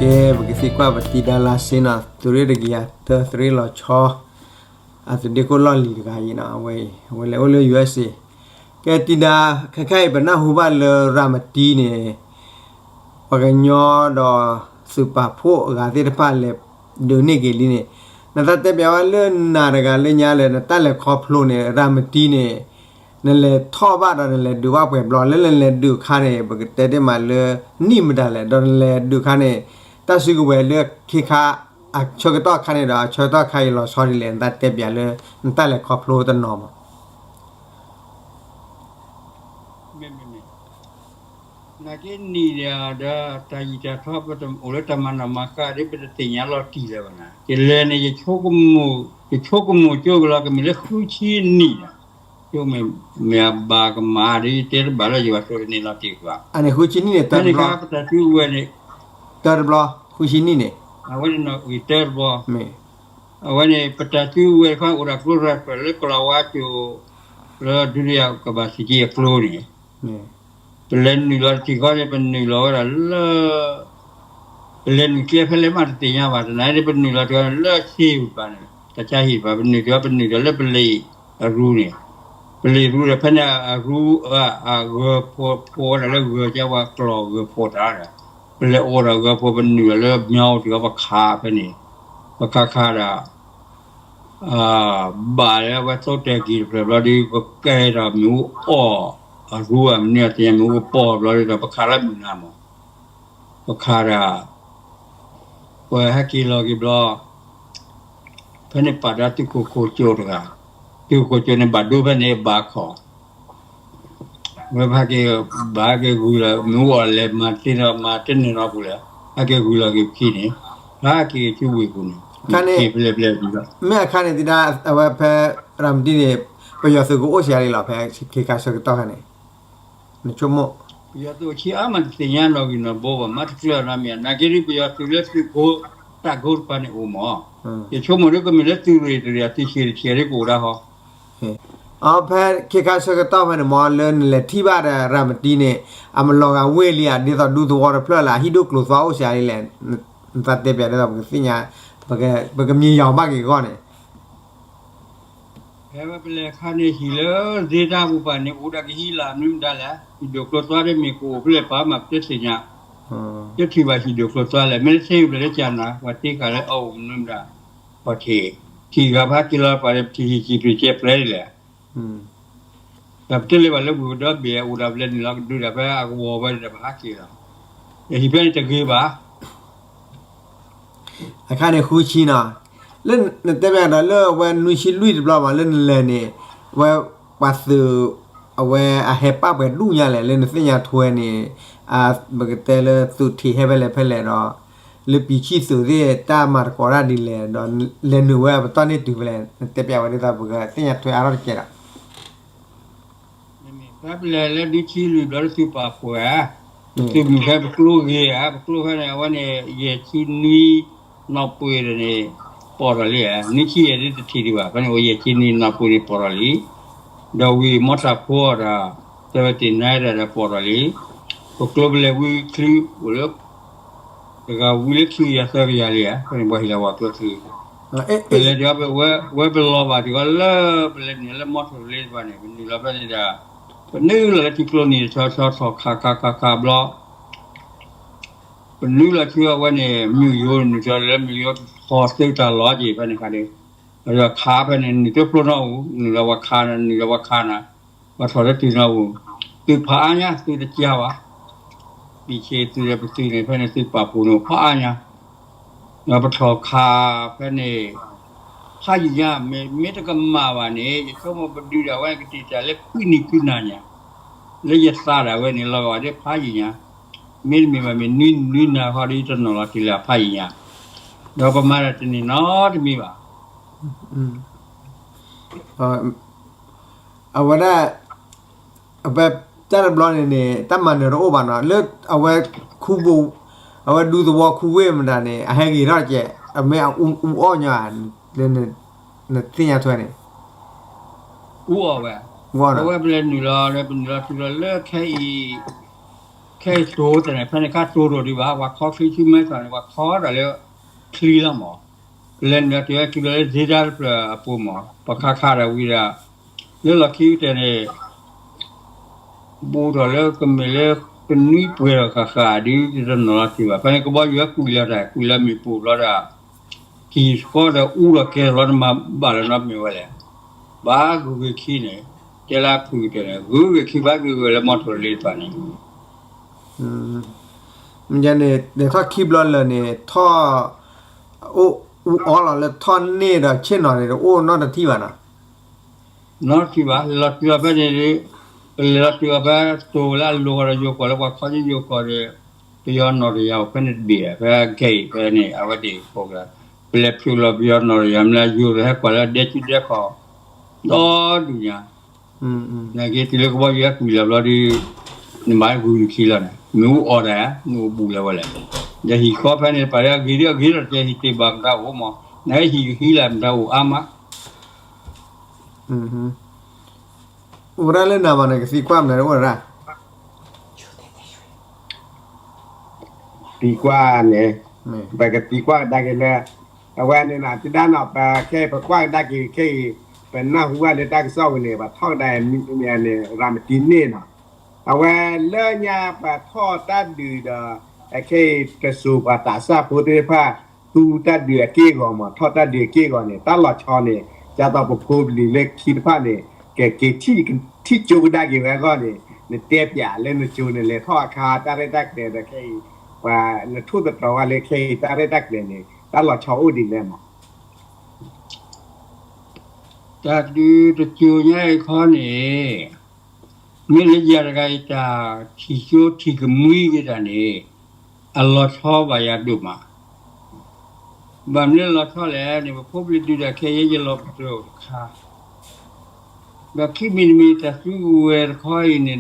ပကသံကွၢ်ပတံၤဒါလါစ့နီၤ သုးရ့ၣ်တကယၤတၢ သုးရ့ၣ်လီၤဆီ အသုးဒ့ခိၣ်လီၢ်လံၤတဂၤအံၤနီၤ အဝဲအံၤ အဝဲလဲၤအိၣ်လၢ ယူၢ်အ့းစ့ၣ် ကဲတံၤဒါ ခဲခါအံၤ ပနၢ်ဟူဘၣ်လၢရၤမတံန့ၣ် ပှၤကညီဒီးသုးပာ်ဖှိၣ်အဂၤသ့ၣ်တဖၣ်လဲၤဒုးန့ၢ်က့ၤလံန့ၣ် နသးတဲပၠးဝဲလၢနၤတဂၤလၢညါလၢ နတၢ်လဲၤခီဖျိန့ၣ် ရၤမတံန့ၣ် နလဲၤထီၣ်ဘၣ်ဒီးနလဲၤဒုးဘၣ်ပှဲၤဘျီ လၢနလဲၤဒုးအခါန့ၣ် ပကတဲတ့ၢ်မးလၢ နံၣ်မတၤလဲၣ် ဒီးနလဲၤဒုးအခါန့ၣ် တၢ်စုကဝဲၤလၢခ့ခါ အဆၢကတီၢ်အခါန့ၣ်ဒီး အဆၢကတီၢ်အခါအံၤလီၤဆီဒ်လဲၣ် နသးတဲပၠးလၢ နတၢ်လဲၤခီဖျိတနီၤမး မ့မ့မ့ၢ် နာ်က့နံၣ်ဒီး တၢ်ယံာ်တၢ်ထီ ပတအိၣ်လၢတၢ်မၤနီၣ်မၤဃါဒီး ပတသ့ၣ်ညါလီၤတံၢ်လၢၤဘၣ်နၤ ယလဲၤန့ၣ် ယ ယဆိကမိၣ်ကၠိကလီၤ ကမ့ၢ်လၢဃုဆံနံၣ်ဒီး ကၠိမ့ၢ်မ့ၢ်အဘၣ်ကမၣ်ဒီး ယတဲတဘၣ်လၢယွၤဆိန့ၣ်လီၤတံၢ်ကွၢ် အန့ၣ်ဃုဆံနံၣ်န့ၣ် တၢ်တဘျီ ဖဲန့ၣ်ခါပတၢ်စုကဝဲၤန့ၣ် တၢ်တဘျီ ဃုဆံနံၣ်န့ၣ် အဝဲန့ၣ်နီၣ်ဂံၢ်တၢ်တဘျီ မ့ၢ် အဝဲန့ၣ် ပတၢ်စုကဝဲၤတခီအိၣ်ဒီးကျိရၤပၢၢ်လၢကလီၤဝါကၠိၤ လၢဒုတိယကမ္ဘာစစ်ကြီးအကျိၤန့ၣ် ပလဲၤနုာ်လီၤတထံၣ်ဃီန့ၣ် ပနုာ်လီၤဝဲဒၣ်လၢ ပလဲၤနုာ်ကျဲဖဲလဲၣ်မးတသ့ၣ်ညါဘၣ် တနာ်န့ၣ် ပနုာ်လီၤတခီန့ၣ် လၢဆ့ပူၤတဖၣ်န့ၣ် တၢ်ဆါဟံၣ်တဖၣ် ပနုာ်တခီ ပနုာ်ဒီးလၢပလံၤအရူန့ၣ် ပလံၤရူဒီးဖဲန့ၣ်အရူ အဂၢၤဖိ ဖိဝဲဒၣ်လၢဂၢၤကဲဝဲကျီၢ်ဂၢၤဖိတၢ်ဒီး ပလဲၤအိၣ်ဒီးဂၢၤဖိ ပနုာ်ဒီးလၢမၠီအိၣ်တခီ ပခးဖဲန့ၣ် ပခးခးဒီး ဘၣ်လၢအဝဲသိးတဲာ်က့ၤတဖျၢၣ်ဘျီဒီး ပကဲဒီးမ့ၣ်အူအီၣ်အရူဧါ မနုၤတသ့ၣ်ညါ မ့ၣ်အူကပီၤဘျီဒီး ပခးလၢမုၢ်နၤမး ပခးဒီး ပဟဲက့ၤလီၤက့ၤဘျီ ဖဲန့ၣ်ပာ်ဒီးသုးခိၣ်ခိၣ်ကၠိတဂၤ သုးခိၣ်ကၠိန့ၣ်ဘၣ်ဒိဖဲန့ၣ်ဘၣ်ခီၣ် ဝဲပဟဲက့ၤ ဘၣ်ဟဲက့ၤဂုာ်လီၤ မ့ၣ်အူအီၣ်လဲၤမၤတ့ၢ်ဒီးမၤတန့ၢ်နီတပူၤလၢၤ ဟဲက့ၤဂုာ်လီၤက့ၤပခံန့ၣ် ဟဲက့ၤဆူဝ့ၢ်ပူၤန့ၣ် က့ၤဖဲလဲၣ်ဖဲလဲၣ် မ့ၢ်အခါန့ၣ်သဒါ အဝဲဖဲရၤမတံန့ၣ် ပယီၤသုးကအိၣ်စှၤလံလီၤ ဖဲခ့ခါဆၢကတီၢ်ခါန့ၣ် နဆိကမိၣ် ပယီၤသုးအိၣ်ဆံးအါမးတသ့ၣ်ညါနီၣ်ဂံၢ်နီၣ်ဘိဘၣ် မၤတကျၢၤနီတမံၤ နာ်က့ဒ်ပယီၤသုးလၢသုးဖိတၢ်ကိးတပၤန့ၣ်အိၣ်မး ယဆိကမိၣ်ဒ်ကမ့ၢ်လၢသုးရ့ၣ်တရ့ၣ်အသုးဆံးတဆံးဒ်ကအိၣ်ဒၣ်ဟီ အဖဲခ့ခါဆၢကတီၢ်ဖဲန့ၣ်မး လၢနလဲၤထံၣ်ဘၣ်ဒီးရၤမတံန့ၣ် အမလီၤဂာ်ဝ့ၢ်လံဧါ ဒ်သိးဒူသဝီတဖျၢၣ်လၢ အဟံၣ်ဒိၣ်ကျိၤသွါအိၣ်စှၤလံလဲၣ် နသးတဲပၠးဒ်သိးပကသ့ၣ်ညါ ပကမံယီၤဘၣ်က့ၤအဂီၢ်န့ၣ် ဖဲဝဲပလဲၤခါန့ၣ်ဟံၣ်လၢသ့တၢ်ပူၤပာ်န့ၣ် အိၣ်ဒၣ်ကဟံၣ်လၢမနုၤမတၤလဲၣ် ဟံၣ်ဒိၣ်ကျိၤသွါဒ်မ့ၢ်ကအိၣ်ဖဲလဲၣ်ပာ်မးပတသ့ၣ်ညါ တထံၣ်ဘၣ်ဟံၣ်ဒိၣ်ကျိၤသွါလဲၣ် မ့ၢ်တသ့ဖဲလဲၣ်လၢကၢ်နၤ ပှၤတ့ဃာ်လၢအအိၣ်မနုၤမတၤ ပှၤထံၣ် ထံၣ်ဂၤဖးက့ၤလီၤပှၤဒီးပထံၣ်ဟံၣ်စံးပျ့ၤကဲပျဲဒ်လဲၣ် ဒီးပတလဲၤဘၣ်လၢဝ့ၢ်ကဒီဘ့ၣ်အအိၣ်ဒီးပလဲၤနုာ်လီၤကဒုးဒၣ်ဖဲအကဝီၤဝဲဒီးပဟးက့ၤလီၤ ယဟံၣ်ဖဲန့ၣ်တဂ့ၤဘၣ် အခါန့ၣ်ဃုဆံနီၤ လၢနတဲဘၣ်ဒီးလၢအဝဲနွံဆံလွံၢ်တဘျီမး လၢနလဲၤန့ၣ် အဝဲပှၤသုး အဝဲအဟဲပၣ်ပှဲၤဒူၣ်ညါလဲၣ် လၢနသ့ၣ်ညါထွဲန့ၣ် ပကတဲလၢသုးထံးဟဲဖဲလဲၣ်ဖဲလဲၣ်ဒီး လၢပံၤဆံၣ်သုးသ့ၣ်တၢ်မၤသကိးတၢ်ဒ်လဲၣ် ဒီးလဲၤနုာ်ဝဲအပတီၢ်န့ၢ်တုၤဖဲလဲၣ် နတဲပျးဝဲဒ်သိးပကသ့ၣ်ညါထွဲအါထီၣ်တကဲဒီး မ့မ့ၢ်ဖဲပလဲၤလၢဒုးထံလုၢ်ဘျီလၢသုးပာ်ဖှိၣ်ဧါ, သုးမုၢ်ဖဲပကျိဂ့ၤဧါ, ပကျိဖဲန့ၣ် အဝဲန့ၣ် ယဲၢ်ဆံနွံနီၢ်ပှ့ၤဒီးန့ၣ် ပိာ်ထီၣ်လံဧါ, နွံဆံယဲၢ်ဒ်တထံၣ်ဒံးဘၣ်, ဖဲန့ၣ်အိၣ်ယဲၢ်ဆံနွံနီၢ်ပှ့ၤန့ၣ်ပိာ်ထီၣ်လံ, ဒီးဝံၤမီၢ်ထးဖိဒီး သၢဝဲတ့ၢ်နါဒီးပိာ်ထီၣ်လံ, ပကျိပလဲၤဝံချုးအိၣ်လၢ တဂၤဝံလၢချုးယၤသၢကယၤလံဧါ, ဖဲန့ၣ်ပှၤဟ့ၣ်လီၤဝဲကျိချုး, ပလဲၤဒီး ဝဲပလီၤဘၣ်ဒံးဝဲလၢ ပလဲၤနုာ်လၢမီၢ်ထီၣ်လ့တဖၣ်န့ၣ် ပနုာ်လီၤဖဲန့ၣ်ဒီး ပနုာ်လီၤလၢထံကျိနံၤတဆီဆီထီၣ်ခးခးခးခးဘျီ ပနုာ်လီၤဆူအဝဲန့ၣ် မုၢ်ယိၤ နုာ်လီၤလၢမုၢ်ယိၤထီၣ်သုးတၢ်လီၤက့ၤဖဲန့ၣ်ခါဒီး ခးဖဲန့ၣ် နုာ်တဖျိနီၣ်အူ နုာ်လီၤဝဲခးနၤ နုာ်လီၤဝဲခးနၤ ပှၤထီၣ်လၢတုၤနီၣ်အူ သုးဖးအါညါ သုးတကၢဘၣ် ပံၤဆ့သုးဒီးပသုးန့ၣ် ဖဲန့ၣ်သုးပာ်ဖှိၣ်န့ၣ်ဖးအါညါ ဒီးပထီၣ်ခးဖဲန့ၣ် ဖးယံာ်ညါ မ့ၢ်တကမၣ်ဘၣ်န့ၣ် ယဆိကမိၣ်ပဒုးဒၣ်ဝဲကတံာ်တာ်လၢခွံနံၤခွံနၤညါ လၢယသးဒၣ်ဝဲန့ၣ် လီၤဂာ်ဒ်ဖးယံာ်ညါ မ့တမ့ၢ်ဘၣ်မ့ၢ်နွံနံၤနွံနၤဃီဒီး ယတနီၤလီၤတံၢ်လၢအဖးယံာ်ညါ ဒီးပမၤတၢ်တန့ၢ်နီတမံၤဘၣ် အဝဲဒၣ် အဝဲ တၢ်တဘျီန့ၣ်န့ၣ် တၢ်မၤနၢၤတအိၣ်ဘၣ်နီၤ လၢအဝဲခူဘိ အဝဲဒူသဝီခူဝ့ၢ်မတၤန့ၣ် အဟဲဂ့ၤထီၣ်ကဲ အမ့ၢ်အအူအီၣ်ညီဧါ လၢ နသ့ၣ်ညါထွဲန့ၣ် အူအီၣ်ဝဲ အဝဲပလဲၤနုာ်လီၤ ပနုာ်လီၤထူလီၤလၢခဲအံၤ ခဲအံၤတိၤတၢ်န့ၣ် ဖဲန့ၣ်ခါတိၤတအိၣ်ဒံးဘၣ်, ပှၤခီချံဆူမဲထီၣ်န့ၣ် ပှၤခီတၢ်လၢချံလီၤမး, ပလဲၤနုာ်တုၤဝဲတုၤလီၤလၢစ့တၢ်တဖျၢၣ်အပူၤမး, ပှၤခးခးဒီးဝံၤဒီး လၢလီၢ်ခံကတၢၢ်န့ၣ် ဘူးထီၣ်လၢကမ့ၢ်လၢ ကနွံပှဲၤထီၣ်ဃၣ်ဃၣ်ဒ်တနီၤလီၤတံၢ်ဘၣ်. ဖဲန့ၣ်ကဘီယူၤဟဲကွံာ်လီၤတၢ် ကွံာ်လီၤမ့ၣ်ပိၢ်ဘျီဒီး ဟံၣ်ဃီဒီးအူဒီးကဲထီၣ်လီၤ နမၤဘၣ်လၢၤနီတမံၤဝဲလဲၣ်. ဘၣ်ဂုၤဂ့ၤခံန့ၣ် တဲလၢဖုၣ်ကတၢၢ်န့ၣ် ဂုၤဂ့ၤခံဘၣ်ဂ့ၤဂ့ၤလၢမီထိၣ်လ့တဖၣ်န့ၣ် မ့ၢ်န့ၣ် ထီၣ်ခံဘျီလၢာ်န့ၣ် ထီၣ် အိၣ်အူအီလီၤလၢထီၣ်န့ၢ်ဒီးဆ့ၣ်နီၤန့ၣ် တအိၣ်နီတထံၣ်ဘၣ်နီၤ. နီတထံၣ်ဘၣ်, လဲၤလီၤတုၤအီၤဖဲန့ၣ်, ပလဲၤလီၤတုၤအီၤဖဲတိၤလၢအလိၤဃီဒီးယိၤကီၢ်လၢပှၤခီယိၤကီၢ်ဒီး ပယီၤနီၣ်တယၤအိၣ်ဖဲန့ၣ်တဘ့ၣ်, ဖဲခဲအံၤဖဲန့ၣ် အဝဲသ့ၣ်ကိးကလၢာ်, ပလဲၤဖျိးလီၤပယီၤနီၣ်တယၤ မ့ၢ်လၢယိၤဒီးဟဲကွၢ်လၢဒဲကၠူဒဲခီၣ် ဒီဒူၣ်ညါ နာ်က့တုၤလၢကဘီယူၤဟဲကွံာ်လီၤဘျီဒီး နဘၣ်ဂုၤနခံလီၤန့ၣ် မ့ၢ်အူအီဒၣ် နအိၣ်ဘူးလၢၤဝဲလဲၣ်. ဒီးဟံၣ်ဃီဖဲန့ၣ် ပာ်လၢအဂ့ၤဒီးအဂ့ၤဒီး ကဲဟံၣ်တ့ၢ်ဘၣ်မတၤအိၣ်မး, နဟံၣ်ကဟံးလၢမတၤအိၣ်အါမး အိၣ်ဝဲဒၣ်လၢနၤဘၣ်န့ၣ် ကသံကွၢ်မနုၤအိၣ်ဝဲဒၣ် သံကွၢ်န့ၣ် ပကသံကွၢ်ကဒါက့ၤလၢ အဝဲန့ၣ်နီၤ တဒါနီၤ ပခဲအံၤပကွၢ်ကဒါက့ၤခဲအံၤ ပနၢ်ဟူဘၣ်လၢတၢ်ကစီၣ်ဝဲန့ၣ် ပှၤထီၣ်ကဒါန့ၣ် ရၤမတံန့ၢ်နီၤ အဝဲလၢညါပှၤထီၣ်တၢ်ဒုးဒီး အခဲအံၤတစိၤပှၤသးစၢ်ဖိသ့ၣ်တဖၣ် သူတၢ်ဒုးအက့ၢ်အဂီၤမး ထီၣ်တၢ်ဒုးအက့ၢ်အဂီၤန့ၣ် တၢ်လီၤဆီန့ၣ် ဒ်သိးပဖိပလံၤလၢခံတဖၣ်န့ၣ် ကက့ၤထံၣ်ကဒါက့ၤဝဲအဂီၢ်န့ၣ် နတဲပၠးလၢနကၠိန့ၣ် လဲၤထီၣ်အခါတၢ်ရဲၣ်တၢ်ကျဲၤဒီးခဲအံၤ ပှၤနထိၣ်သတြီၤဝဲလၢခဲအံၤတၢ်ရဲၣ်တၢ်ကျဲၤန့ၣ် တၢ်လီၤဆီအိၣ်ဒ်လဲၣ်မး တၢ်ဒုးတကၠိညါအံၤခီန့ၣ် မ့ၢ်လၢယၤတဂၤအံၤတၢ်ထံၣ်ကၠိထံၣ်ကမှံက့ၤတၢ်န့ၣ် အလီၤဆီဘၣ်ယၤဒိၣ်မး ဘၣ်မနုၤလီၤဆီလဲၣ်န့ၣ် ပဖိပလံၤဒုးတၢ်ခဲအံၤ ယလီၤပတြၢၤအိၣ်တခါ ဒီးခံမံၤတမံၤတၢ်စုကဝဲၤတခီအံၤန့ၣ်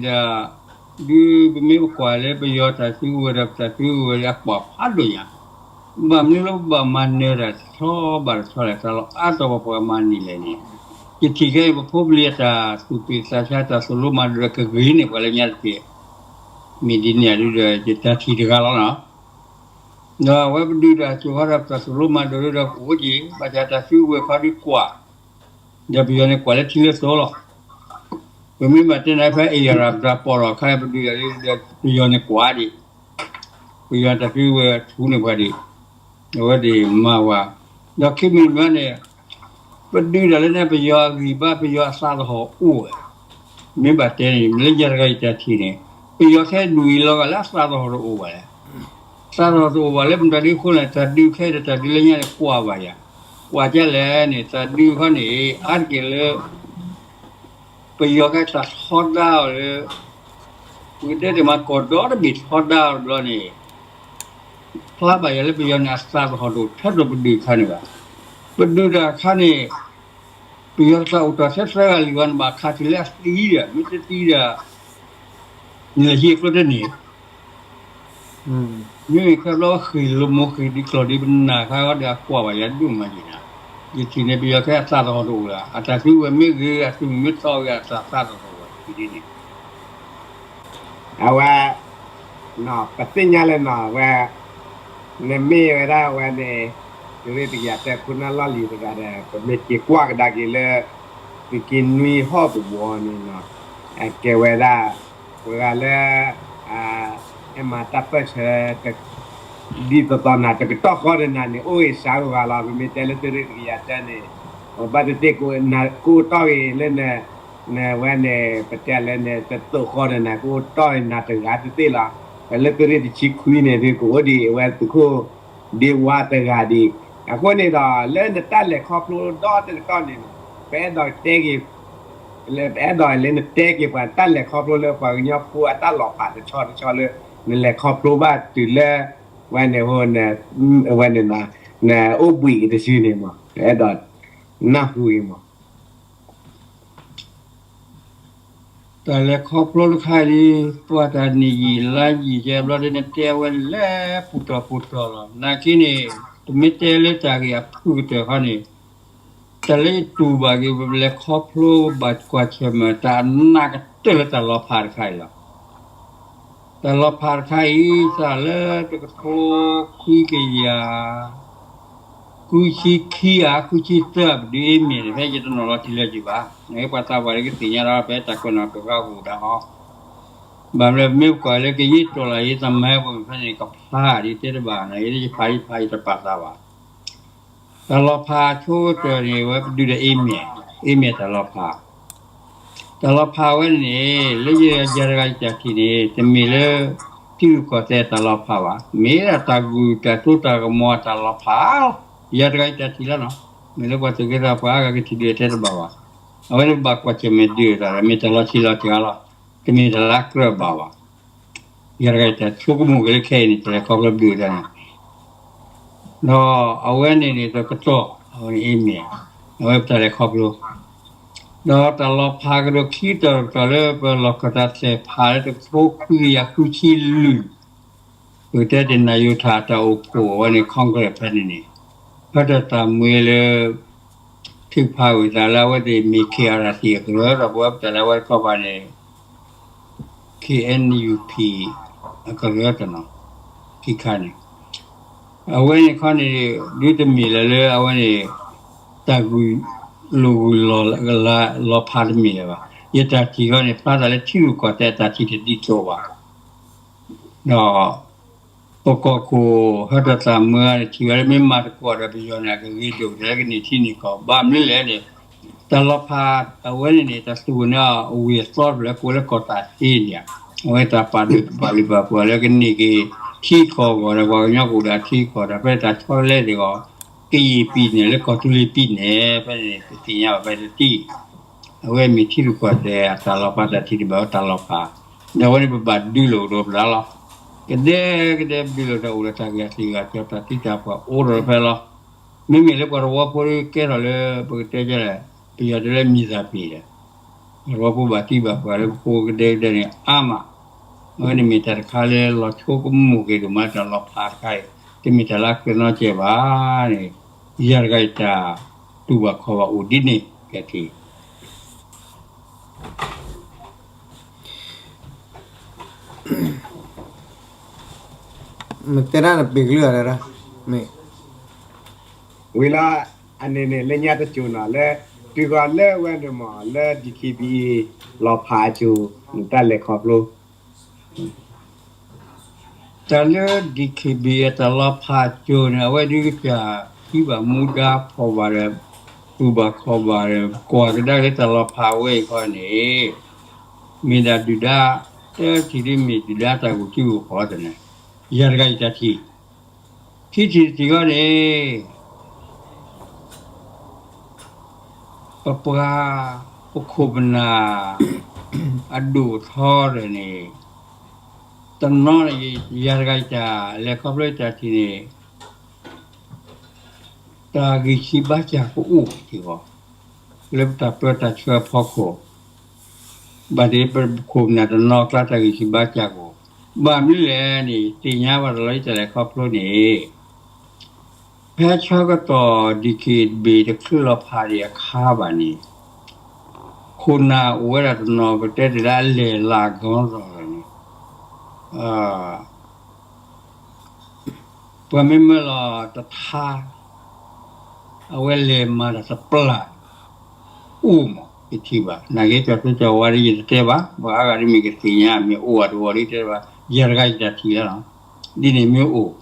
ဒီး ဒုးပမ့ၢ်ပကွၢ်လၢပယီၤတၢ်စုကဝဲၤဒီးပတၢ်စုကဝဲၤအကွၢ်ဖးဒိၣ်ညါ ဘၣ်မနုၤလၢပဘၣ်မၤနၢၤတၢ်ဆီဘၣ်တဆီလဲၣ် တၢ်လီၤအါတီၢ်ပှၤပှၤမၤန့ၢ်လဲၣ်န့ၣ် ယထံၣ်ခဲအံၤပဖိပလံၤအတၢ်သူၣ်ပ့ၢ်သးဆါတၢ်သိၣ်လိမၤဒိးဒီးကဂ့ၤန့ၢ်ပှၤလၢညါတက့ၢ် မ့ၢ်ဒ်န့ၣ်ဒုးဒီး ယတၢ်ထံၣ်တဂၤလီၤနီၤ ဒီးအဝဲပဒုးတၢ်စိၤခီဒီးပတၢ်သိၣ်လိမၤဒိးဒီးကအိၣ်က့ၤ ဘၣ်ဆၣ်တၢ်စုကဝဲၤခီဒုးကွၢ် ဒီးပယီၤန့ၣ်ကွၢ်လၢထံလၢသိလီၤ ပမ့ၢ်ဘၣ်တဲနၤဖဲအ့ၣ်ယၤရၤပတၢ်ပီၣ်လီၤခါ ပဒုးတၢ်ဒီးပယီၤန့ၣ်ကွၢ်ဒံး ပယီၤတၢ်စုကဝဲၤထူန့ၢ်ပှၤဒံး အဝဲသ့ၣ်မၤဝဲ ဒီးခံမံၤမၤန့ၣ် ပဒုးတၢ်လၢန့ၣ် ပယီၤအဂံၢ်ဘါ ပယီၤအသးသဟီၣ်အိၣ်ဝဲ မ့ၢ်ဘၣ်တဲန့ၣ် လၢယၤတဂၤယတၢ်ထံၣ်န့ၣ် ပယီၤခဲဒုးအံၤလီၤဂာ်လၢအသးသဟီၣ်တအိၣ်ဘၣ်လဲၣ် သးသဟီၣ်တအိၣ်ဘၣ်လၢမတၤဒုးအဃိလဲၣ် တၢ်ဒုးခဲအံၤဒီးတၢ်ဒုးလၢညါန့ၣ်ကွၢ်ဘၣ်ယၤ ကွၢ်ကလဲၣ်န့ၣ် တၢ်ဒုးခီန့ၣ် အါတက့ၢ်လၢ ပယီၤခဲတၢ်ထီဒါအီၤလၢ ပကတဲတ့ၢ်မးကီၢ်ဒီတဘ့ၣ်ထီဒါအီၤတဘျီန့ၣ် ဖျါဘၣ်ယၤလၢပယီၤန့ၣ် အသးသဟီၣ်တအိၣ်ထဲသိးပဒုးခါန့ၣ်ဘၣ်. ပဒုးတၢ်အခါန့ၣ် ပယီၤတၢ်အိၣ်တီၢ်ထဲသၢဂၤလွံၢ်ဂၤန့ၣ်ဘၣ်ခးတုၤလၢအသံဒီး မ့ၢ်တသံဒီး နလဲၤဟံးအကျိတန့ၢ် မ့မ့ၢ်ခဲဘျီဃ့ၢ်လိာ်မိၢ်ဃ့ၢ်ဒံးကျီၢ်ဒံးပနၢ်ခါဒီးအကွၢ်ဘၣ်ယၤဒိၣ်မးယံၤနၤ, ယထံၣ်န့ၣ်ပယီၤခဲအသးသဟီၣ်တအိၣ်လၢ အတၢ်စုကဝဲၤမ့ၢ်ဂ့ၤ အစုမ့ၢ်သီဂ့ၤ အတၢ်သးသဟီၣ်တအိၣ်ဒ်န့ၣ် အဝဲ ပသ့ၣ်ညါလၢနီၤ အဝဲ နမ့ၢ်ဝဲဒၣ်ဝဲန့ၣ် သုးရ့ၣ်တကယၤတၢ ခိၣ်နၢ်လီၢ်လံၤတဂၤဒီး ပမ့ၢ်က့ၤကွၢ်ကဒါက့ၤလၢ သုးက့နွံဟီၣ်ကဝီၤန့ၣ်နီၤ အကဲဝဲဒၣ် ပှၤဂၤလၢ ဟဲမၤတၢ်ပၢၢ်ဆၢ ဒ်သိးသိးနၤ တကတီၢ်ဃီဒီးနၤန့ၣ် အိၣ်ဂ့ၤစှၤဂ့ၤဂၤလီၤ. ပမ့ၢ်တဲလၢသုးရ့ၣ်တကယၤတၢန့ၣ် ဘၣ်သ့ၣ်သ့ၣ် ကအိၣ်တီၢ်ဂ့ၤလၢန နဝဲန့ၣ် ပတဲလၢနတသိးဃီဒီးနၤ ကအိၣ်တီၢ်ဂ့ၤနၤတဂၤသ့ၣ်သ့ၣ်လီၤ. လၢသုးရ့ၣ်တဆံခွံန့ၣ် ဒုးကအိၣ်ဒံးအဝဲသုးခိၣ်ဒ့ဝါတဂၤဒံး. အဃိန့ၣ်ဒီး လၢနတၢ်လဲၤခီဖျိဒီတကတီၢ်န့ၣ် ပအဲၣ်ဒိးတဲက့ၤ ပအဲၣ်ဒိးလၢနတဲက့ၤပှၤ တၢ်လဲၤခီဖျိလၢပှၤကညီဖိအတၢ်လီၤဖးတဆီတဆီလၢ နလဲၤခီဖျိဘၣ်တုၤလၢ ဝဲန့ၣ် ဝဲန့ၣ် နအိၣ်ဘှံးတစုန့ၣ်မး အဲၣ်ဒိးနၢ်ဟူအံၤမး တၢ်လဲၤခီဖျိတခါအံၤ ပှၤတၢ်နံၣ်ယံာ်လါယံာ်ကဲဘျီဒ်နတဲဝဲလၢပူၤတီၤပူၤတီၤလီၤ. နာ်က့န့ၣ် ပမ့ၢ်တဲလၢတၢ်ဂ့ၢ်အဖုၣ်ကတၢၢ်ခီန့ၣ် တၢ်လၢယတူၢ်ဘၣ်က့ၤ ပလဲၤခီဖျိဘၣ်ကွၢ်ဆၢၣ်မဲာ်တၢ်အနးကတၢၢ်လၢတၢ်လီၤဖးတခါအံၤလီၤ. တၢ်လီၤဖးတခါအံၤ စးလၢတကထိခွံကယၤ ဃုဆံခံ ဧါ ဃုဆံသၢ ပဒုးအ့မ့ၢ်န့ၣ် ဖဲယတနီၤလီၤတံၢ်လၢၤက့ၤဘၣ်, နကပှၤသးပှၢ်လၢကသ့ၣ်ညါဒီး ဖဲတၢ်ကွဲးနီၣ်ကွဲးဃါပူၤတၢ်ဟီ, ဘၣ်မနုၤ ပမ့ၢ်ကွၢ်လၢကယဲၢ်တီၢ်လၢ်ယဲၢ်တၢ်မၤပှၤဖဲန့ၣ် ကဖျါဒ်တဲတဘၣ်န့ၣ် ယဲယဖးယဖး ယတပာ်သးဘၣ်. တၢ်လီၤဖးဆိကတၢၢ်န့ၣ် အဝဲပဒုးဒီးအ့မ့ၢ်, အ့မ့ၢ်တၢ်လီၤဖး တၢ်လီၤဖးဝဲန့ၣ်န့ၣ် လၢယၤတဂၤယတၢ်ထံၣ်န့ၣ် တမ့ၢ်လၢ ထံရူၢ်ကီၢ်သဲးတၢ်လီၤဖးဘၣ်, မ့ၢ်ဒၣ်တၢ်ဂုၢ်တၢ်စိတၢ်ကမီၤတၢ်လီၤဖးလီၤ. ယၤတဂၤယတၢ်ထံၣ်လီၤနီၤ, မ့ၢ်လၢပှၤသူၣ်က့သးပှၢ်အါဂၤကထံၣ်ဒုးတဲတဘၣ်ဘၣ်. အဝဲန့ၣ်ဘၣ်ကွၢ်ဆၢၣ်မဲာ်ဒုးတၢ်ဒီး မ့ၢ်တၢ်လီၤဆံးလီၤစှၤလီၤ, တမ့ၢ်တၢ်လၢအကြၢးဘၣ်ဘၣ်. ယၤတဂၤယတၢ်ဆိကမိၣ်က့ၤလၢခဲအံၤန့ၣ် တၢ်လဲၤခီဖျိဘုးတၢ်န့ၣ် ဒီးအဝဲန့ၣ်န့ၣ် တကတီၢ် အဝဲန့ၣ်အ့မ့ၢ် အဝဲပတၢ်လဲၤခီဖျိ, ဒီးတၢ်လီၤဖးကဒီးခံတီၤတကတီၢ်လၢပလီၢ်ခၢၣ်တၢ်သဲးဖးလၢတကထိခွံကယၤဃုဆံလွံၢ်, ပကတဲတ့ၢ် နၢ်ယိၤထၣ် တၢ်အိၣ်ဖှိၣ်အဝဲန့ၣ် Congress ဖဲန့ၣ်န့ၣ်, ဟၢတၢ်သးမွ့လၢ ထုးဖးဝံၤသးလၢအဝဲသ့ၣ်မ့ၢ် K R C အကရၢဒီး ပဝဲပတၢ်လၢအဝဲတခီပၤန့ၣ် K N U P အကရၢတနီၤ, ခံခါန့ၣ် အဝဲန့ၣ်ခီန့ၣ် ဒုးတမ့ၢ်လၢၤလၢအဝဲန့ၣ် တၢ်ဂုၢ်လိာ်ဂုၢ်လီၤလီၤဖးတမ့ၢ်လၢၤဘၣ်. ယတၢ်ထံၣ်ခီန့ၣ် ဖျါသးလၢထံရူၢ်ကီၢ်သဲးအတၢ်ထံၣ်တဒ်သိးဘၣ်. ဒီး ပကီၢ်ခိၣ်ဟၢတၢ်သးမွ့န့ၣ် ထံၣ်ဝဲလၢမ့ၢ်မၤသကိးဒီးပယီၤန့ၣ် အကဂ့ၤဒိၣ်ကတၢၢ်လၢကန့ၢ်ထံန့ၢ်ကီၢ် ဘၣ်မနုၤလဲၣ်န့ၣ် တၢ်လီၤဖးအဝဲန့ၣ်န့ၣ် တၢ်သူၣ်ဝဲန့ၣ်အဝ့ၢ်အသီတဖျၢၣ်ကိးလၢကီၢ်သးသ့န့ၣ်ဧါ, အဝဲတၢ်ပာ်ဒိၣ်ပာ်လံၤပာ်ပှၤလၢကန့ၢ်က့ၤထံကီၢ်အဂီၢ်ဒီး ပှၤကညီကအိၣ်ဒီးထံကီၢ်ဒီး ဖဲတၢ်ဆီတလဲသ့ၣ်အဂီၢ် ကယံာ်ပံၤန့ၣ် လၢကီၢ်သူလ့ၤပံၤန့ၣ် ဖဲန့ၣ် ပသ့ၣ်ညါဘၣ်ဖဲတထံၣ် အဝဲမ့ၢ်ထံရူၢ်ကီၢ်သဲးအတၢ်လီၤဖးတၢ်ထံၣ်တဘၣ်ဝဲတၢ်လီၤဖး, ဒီးအဝဲန့ၣ်ပဘၣ်ဒုးလိာ်ကဒီးပသးလီၤ. ကဒဲကဒဲပဒုးလိာ်တၢ်အိၣ်ဒီးတၢ်ဂ့ၢ်သ့ၣ်ဂ့ၢ်ကီတၢ်သံတၢ်ပှၢ်အိၣ်ဒီးဖဲလီၤ. မ့မ့ၢ်လၢပှၤသဝီဖိကဲထီၣ်လၢ ပကတဲလဲၣ် ပယီၤတဲလၢမံၤသးပ့ၤဒီး ပှၤသဝီဖိဘၣ်သံဘၣ်ပှၢ်လၢပဖိကဒဲကဒဲန့ၣ်အါမး, အဝဲန့ၣ်မ့ၢ်တၢ်တခါလၢလီၤဆိကမိၣ်က့ၤဒိၣ်မးတၢ်လီၤဖးတခါအံၤ, တမ့ၢ်တၢ်လၢအကြၢးနီတစဲးဘၣ်န့ၣ်, ယၤတဂၤယတၢ်တူၢ်ဘၣ်ခီၣ်ဘၣ်အိၣ်ဒ်န့ၣ် ကဲထံၣ် မ့ၢ်တဲဒၣ်နပ့ၤကလုၢ်အီၤဒၣ်, မ့ၢ် ဝံၤလီၤ, အန့ၣ်န့ၣ် လၢညါတစိၤနီၤ လၢ တုၤဃီၤလၢဝဲန့ၣ်မ့ၢ် လၢ D K B A လီၤဖးအစိၤ နတၢ်လဲၤခီဖျိ တၢ်လၢ D K B A တၢ်လီၤဖးအစိၤန့ၣ် အဝဲဒုးကစၢ်ထံၣ်ဘၣ်မူဒါဖီၣ်ဘၣ်ဒီး တူၢ်ဘၣ်ခီၣ်ဘၣ်ဒီး ကွၢ်ကဒါက့ၤလၢတၢ်လီၤဖးဝဲအံၤခီန့ၣ် မ့ၢ်ဒၣ်ဒုၣ်ဒါ တထံၣ်ဒ်မ့ၢ်ဒုၣ်ဒါတၢ်ဂုာ်စုဂုာ်ခီၣ်သန့ၣ် ယၤတဂၤယတၢ်ထံၣ်, ခံထံၣ်တထံၣ်ခီန့ၣ် ပပှၤ ပခိၣ်ပနၢ် အဒိၣ်ထီဒီးန့ၣ် တနီၤန့ၣ် ယၤတဂၤယတၢ်လဲၤခီဖျိယတၢ်ထံၣ်န့ၣ် တၢ်ဂံၢ်ဆံးဘါစၢ်ကအိၣ်ထံၣ်အီၤ လၢပတၢ်ပၢတၢ်ဆှၢအဖီခိၣ် ဘၣ်တ့ၢ်ပခိၣ်ပနၢ်တနီၤကျါတၢ်ဂံၢ်ဆံးဘါစၢ်ကအိၣ်, ဘၣ်မနုၤလဲၣ်န့ၣ် သ့ၣ်ညါဘၣ်တၢ်လီၤယတၢ်လဲၤခီဖျိန့ၣ် ဖဲဆၢကတီၢ် D K B A တချုးလီၤဖးဒံးအခါဘၣ်န့ၣ် ခိၣ်နၢ်အိၣ်ဝဲဒၣ်တနီၤ ပတဲတ့ၢ်လၢအလဲၤလၢကီၢ်လီၤန့ၣ် ပှၤမ့ၢ်မၢလီၤတထါ အဝဲလဲၤမၤတၢ်တပျၢ် အိၣ်မး ယထံၣ်ဘၣ် နာ်က့ ကၠီၤသူကၠီၤဝါဒ်ယတတဲဘၣ် ပှၤအါဂၤဒ်မ့ၢ်ကသ့ၣ်ညါ မ့ၢ်အိၣ်ဝဲတဝီဒ်တဲဘၣ် ယၤတဂၤယတၢ်ထံၣ်လီၤ. ဒ်န့ၣ်မ့ၢ်အိၣ်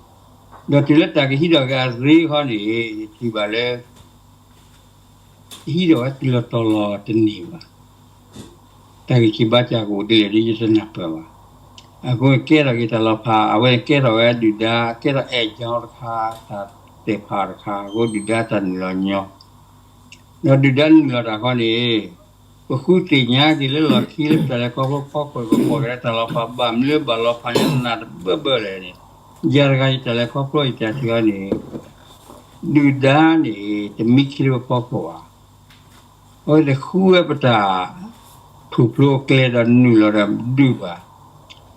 ဒီးတုၤလၢတၢ်ကဟံးထီၣ်က့ၤအရ့ခီန့ၣ် ယထံၣ်ဘၣ်လၢ ဟံးထီၣ်ဝဲတုၤလီၤတီၤလီၤတန့ၢ်ဘၣ်. တၢ်ဂံၢ်ဆံးဘါစၢ်ကအိၣ်ဒ်လဲၣ်ဒ်ယတနၢ်ပၢၢ်ဘၣ်. အဃိန့ၣ်ကဲထီၣ်က့ၤတၢ်လီၤဖး အဝဲန့ၣ်ကဲထီၣ်ဝဲဒုၣ်ဒါ ကဲထီၣ်အဲၣ်ကၠီတခါ တၢ်သဲးဖးတခါ အဃိဒုၣ်ဒါတၢ်နုာ်လီၤညီ ဒီးဒုၣ်ဒါနုာ်လီၤတၢ်ခီန့ၣ် ပဃုသ့ၣ်ညါက့ၤလၢလီၢ်ခံလၢပတၢ်လဲၤခီဖျိဖီခိၣ် ပကွၢ်က့ၤလၢတၢ်လီၤဖး ဘၣ်မနုၤဘၣ်လီၤဖးညါနးတဘၢဘၢလဲၣ်န့ၣ် ယၤတဂၤယတၢ်လဲၤခီဖျိယတၢ်ထံၣ်အီၤန့ၣ် ဒုၣ်ဒါန့ၣ် တမံခံလၢပဖီခိၣ်ဘၣ်. အဝဲသ့ၣ်ဃုဝဲပတၢ်ထူၣ်ဖျိအကျဲဒီးနုာ်လီၤဒီးဒုးပှၤ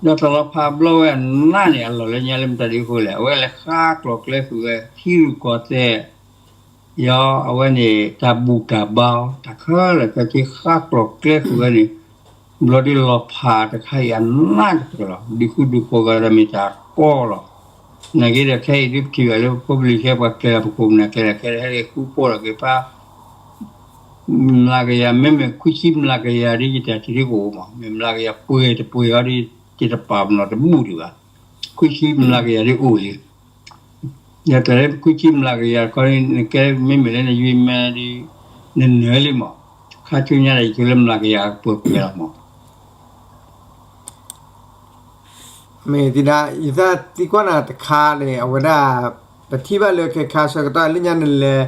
ဒီးတၢ်လီၤဖးဘျီဝဲအနးန့ၣ် အလီၢ်လၢညါလၢမတၤဒ်အဃိလဲၣ် အဝဲလဲၤဃါကျိၤကျဲဃုာ်ဝဲ ထံရူၢ်ကီၢ်သဲး ယီၤ အဝဲန့ၣ် တၢ်ဘူၣ်တၢ်ဘါအီၤ တၢ်ခဲလၢာ်ခဲဆ့ဃါကျိၤကျဲဃုာ်ဝဲန့ၣ် ဘျီဒုးလီၤဖးတခါအံၤအနးကတၢၢ်လီၤ. ဒုးဃူဒုးဖိးကဒီးမ့ၢ်တၢ်ကီလီၤ. နာ်က့ဒီးခဲအံၤဒုးပထံၣ်ဘၣ်လၢဖိပလံၤခဲပှၤကျဲၤလီၤပခိၣ်ပနၢ်ကျဲၤလီၤခဲ ဟဲက့ၤဃူဖိးလီၤက့ၤဖး မျးကယၤ မ့မ့ၢ်ခွံဆံမျးကယၤဒ်ယတၢ်ထံၣ်ဒ်ကအိၣ်မး မ့ၢ်မျးကယၤပှဲၤတပှဲၤအီၤဒ် ယတပာ်ပနီၣ်တဘူၣ်ဒံးဘၣ်. ခွံဆံမျးကယၤဒ်အိၣ်လံ. ယတၢ်လၢခွံဆံမျးကယၤတခီ နကဲမ့မ့ၢ်လၢနယွံမဲဒ် နနၢၤလံမး. ခါဆူညါဒီးယဆိလၢမျးကယၤပှဲၤပှဲၤလီၤမး. မ့ၢ်သဒၣ် ယသးသံကွၢ်နၤတခါန့ၣ် အဝဲဒၣ် ပထံၣ်ဘၣ်လၢခဲခါဆၢကတီၢ်လၢညါနလဲၤ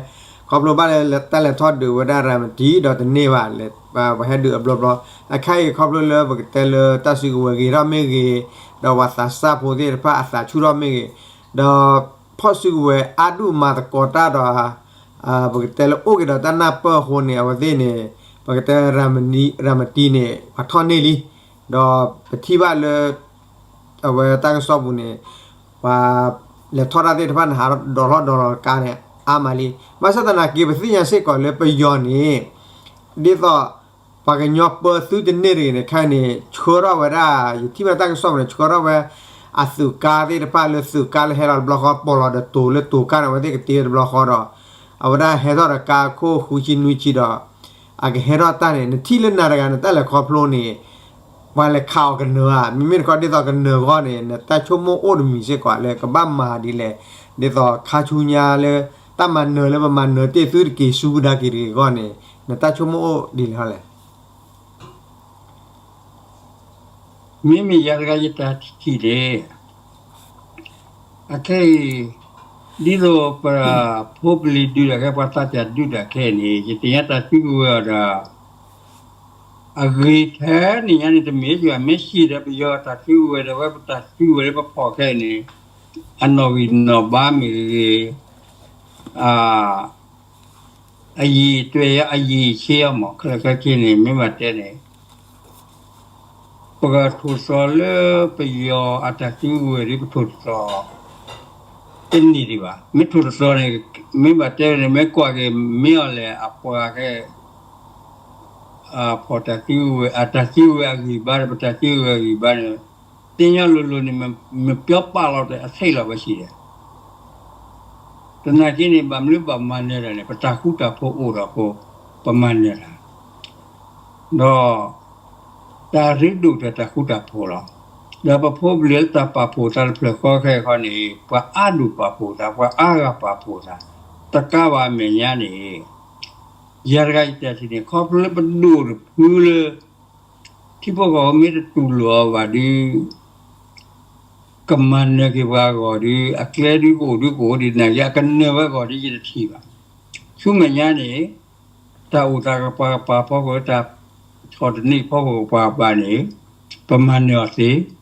ခီဖျိဘၣ်လၢတၢ်လဲၤထီၣ်ဒုးဝဲဒၣ်ရၤမတံ ဒီးတန့ၢ်ဘၣ် ပှၤဟဲဒုးအဘျီဘျီ အခါအံၤခီဖျိလၢပကတဲလၢတၢ်စုကဝဲၤဂ့ၤထီၣ်မ့ၢ်ဂ့ၤ ဒီးပှၤသးစၢ်ဖိသ့ၣ်တဖၣ်အသးဆူၣ်ထီၣ်မ့ၢ်ဂ့ၤ ဒီးဖီၣ်စုကဝဲၤအါဒူၣ်မၤသကိးတၢ်ဒီး ပကတဲလၢအိၣ်က့ၤဒီးတၢ်နၢ်ပၢၢ်အဃိန့ၣ် အဝဲသ့ၣ်န့ၣ် ပကတဲ ရၤမတံန့ၣ် ပှၤထီၣ်န့ၢ်လံ ဒီးပထံၣ်ဘၣ်လၢ အဝဲတၢ်ကစီၣ်ပူၤန့ၣ် ပှၤလဲၤထီၣ်တၢ်သ့ၣ်တဖၣ်န့ၣ် ဟးဒီးလီၢ်ဒီးလီၢ်တကါန့ၣ် အါမးလံ. ဘၣ်ဆၣ်သနာ်က့ ပသ့ၣ်ညါစ့ၢ်ကီးလၢပယီၤန့ၣ် ဒ်သိး ပှၤကညီပၢသုတန့ၢ်တဂ့ၤန့ၣ် ခဲအံၤန့ၣ် ဆှၢထီၣ်ဝဲဒၣ် ယထံၣ်ဘၣ်တၢ်ကစီၣ်ပူၤန့ၣ် ဆှၢထီၣ်ဝဲ အသုးကါသ့ၣ်တဖၣ်လၢသုးကါလၢဟဲလီၤတဘျီဃီ ပိာ်လီၤဒီးတိၤလၢတိၤကါန့ၣ် အဝဲသ့ၣ်ကတ့တဘျီဃီဒီး အဝဲဒၣ်ဟဲထီၣ်ဒီးကါခိၣ်ဃုဆံနွံဆံဒီး အကဟဲထီၣ်တၢ်န့ၣ် နထံၣ်လၢနၤတဂၤ နတၢ်လဲၤခီဖျိန့ၣ် ပှၤလဲၤခးအီၤကနၢၤဧါ, မ့မ့ၢ်တခီဒ်သိးကနၢၤအဂီၢ်န့ၣ် နတၢ်ဆိကမိၣ်အိၣ်တမံၤစ့ၢ်ကီးလၢကဘၣ်မၤဒ်လဲၣ်, ဒ်သိးခါဆူညါလၢ တၢ်မၤနၢၤလၢပမၤနၢၤတ့ၢ်သုတက့ၤဆူကဒါက့ၤတဂ့ၤအဂီၢ်န့ၣ် နတၢ်ဆိကမိၣ်အိၣ်ဒ်လဲၣ်ဟီလဲၣ်. မ့မ့ၢ်ယၤတဂၤယတၢ်ထံၣ်န့ၣ် အခဲအံၤ ဒ်သိးပဖိပလံၤဒုးတၢ်ခဲ ပှၤသးစၢ်ဒုးတၢ်ခဲအံၤန့ၣ် ယသ့ၣ်ညါတၢ်စုကဝဲၤအီၤဒီး အဂ့ၤထဲန့ၣ်ညါန့ၣ် တမ့ၢ်ယွၤမ့ၢ်စံးဒီး ပယီၤတၢ်စုကဝဲၤဒီး အဝဲပတၢ်စုကဝဲၤလၢပဖီၣ်ခဲအံၤန့ၣ် အနီၣ်ဂံၢ်နီၣ်ဘါမ့ၢ်ဂ့ၤ အယံာ်တွဲၢ်ယၤ အယံာ်ဆ့အီၤမး ခဲလၢာ်ခဲဆ့န့ၣ် မ့ၢ်ဘၣ်တဲန့ၣ် ပကထိၣ်သီလၢပယီၤအတၢ်စုကဝဲၤဒ်ပထိၣ်သီ တန့ၢ်ဒံးဘၣ်. မ့ၢ်ထိၣ်တသီန့ၣ် မ့ၢ်ဘၣ်တဲန့ၣ် မ့ၢ်ကွၢ်က့ၤ မ့ၢ်အီၤလဲၣ် အပှၤကဲ ဖီၣ်တၢ်စုကဝဲၤ အတၢ်စုကဝဲၤအဂံၢ်ဘါဒီး ပတၢ်စုကဝဲၤအဂံၢ်ဘါန့ၣ် သ့ၣ်ညါလိၤလိၤန့ၣ် မပြောပာ်လီၤတၢ်အဆံးလီၤဝဲစံးဒီး သနာ်က့န့ၣ် ဘၣ်မနုၤဘၣ်မၤနၢၤတၢ်န့ၣ် ပတၢ်ဃူတၢ်ဖိးအိၣ်ဒီးအဃိ ပမၤနၢၤတၢ် ဒီး တၢ်ရ့ဒိၣ်ကတၢၢ်တၢ်ဃူတၢ်ဖိးလီၤ. ဒီးပဖိပလံၤလၢတၢ်ပာ်ဖှိၣ်သးတဖျၢၣ်ဃီခဲအံၤခီန့ၣ် ပှၤအါဒိၣ်ပာ်ဖှိၣ်သး ပှၤအါဂၤပာ်ဖှိၣ်သး တကးဘၣ်အမဲာ်ညါန့ၣ် ယၤတဂၤယတၢ်ထံၣ်န့ၣ် ခီဖျိလၢပဒိၣ်တဖုလၢ ထံဖိကီၢ်ဖိမ့ၢ်တတူၢ်လိာ်အီၤဘၣ်ဒီး ကမၤနၢၤက့ၤပှၤအဂီၢ်ဒီး အကျဲဒုးကအိၣ်ဒုးကအိၣ်ဒံးနာ်က့ အကနၢၤဝဲအဂီၢ်ဒ်ယတထံၣ်ဘၣ်. ဆူမဲာ်ညါန့ၣ် တၢ်အိၣ်သးကပၤကပၤဖီခိၣ် တၢ်ဆီၣ်တနံၣ်ဖီခိၣ်ကပၤကပၤန့ၣ် ပမၤနၢၤအီၤ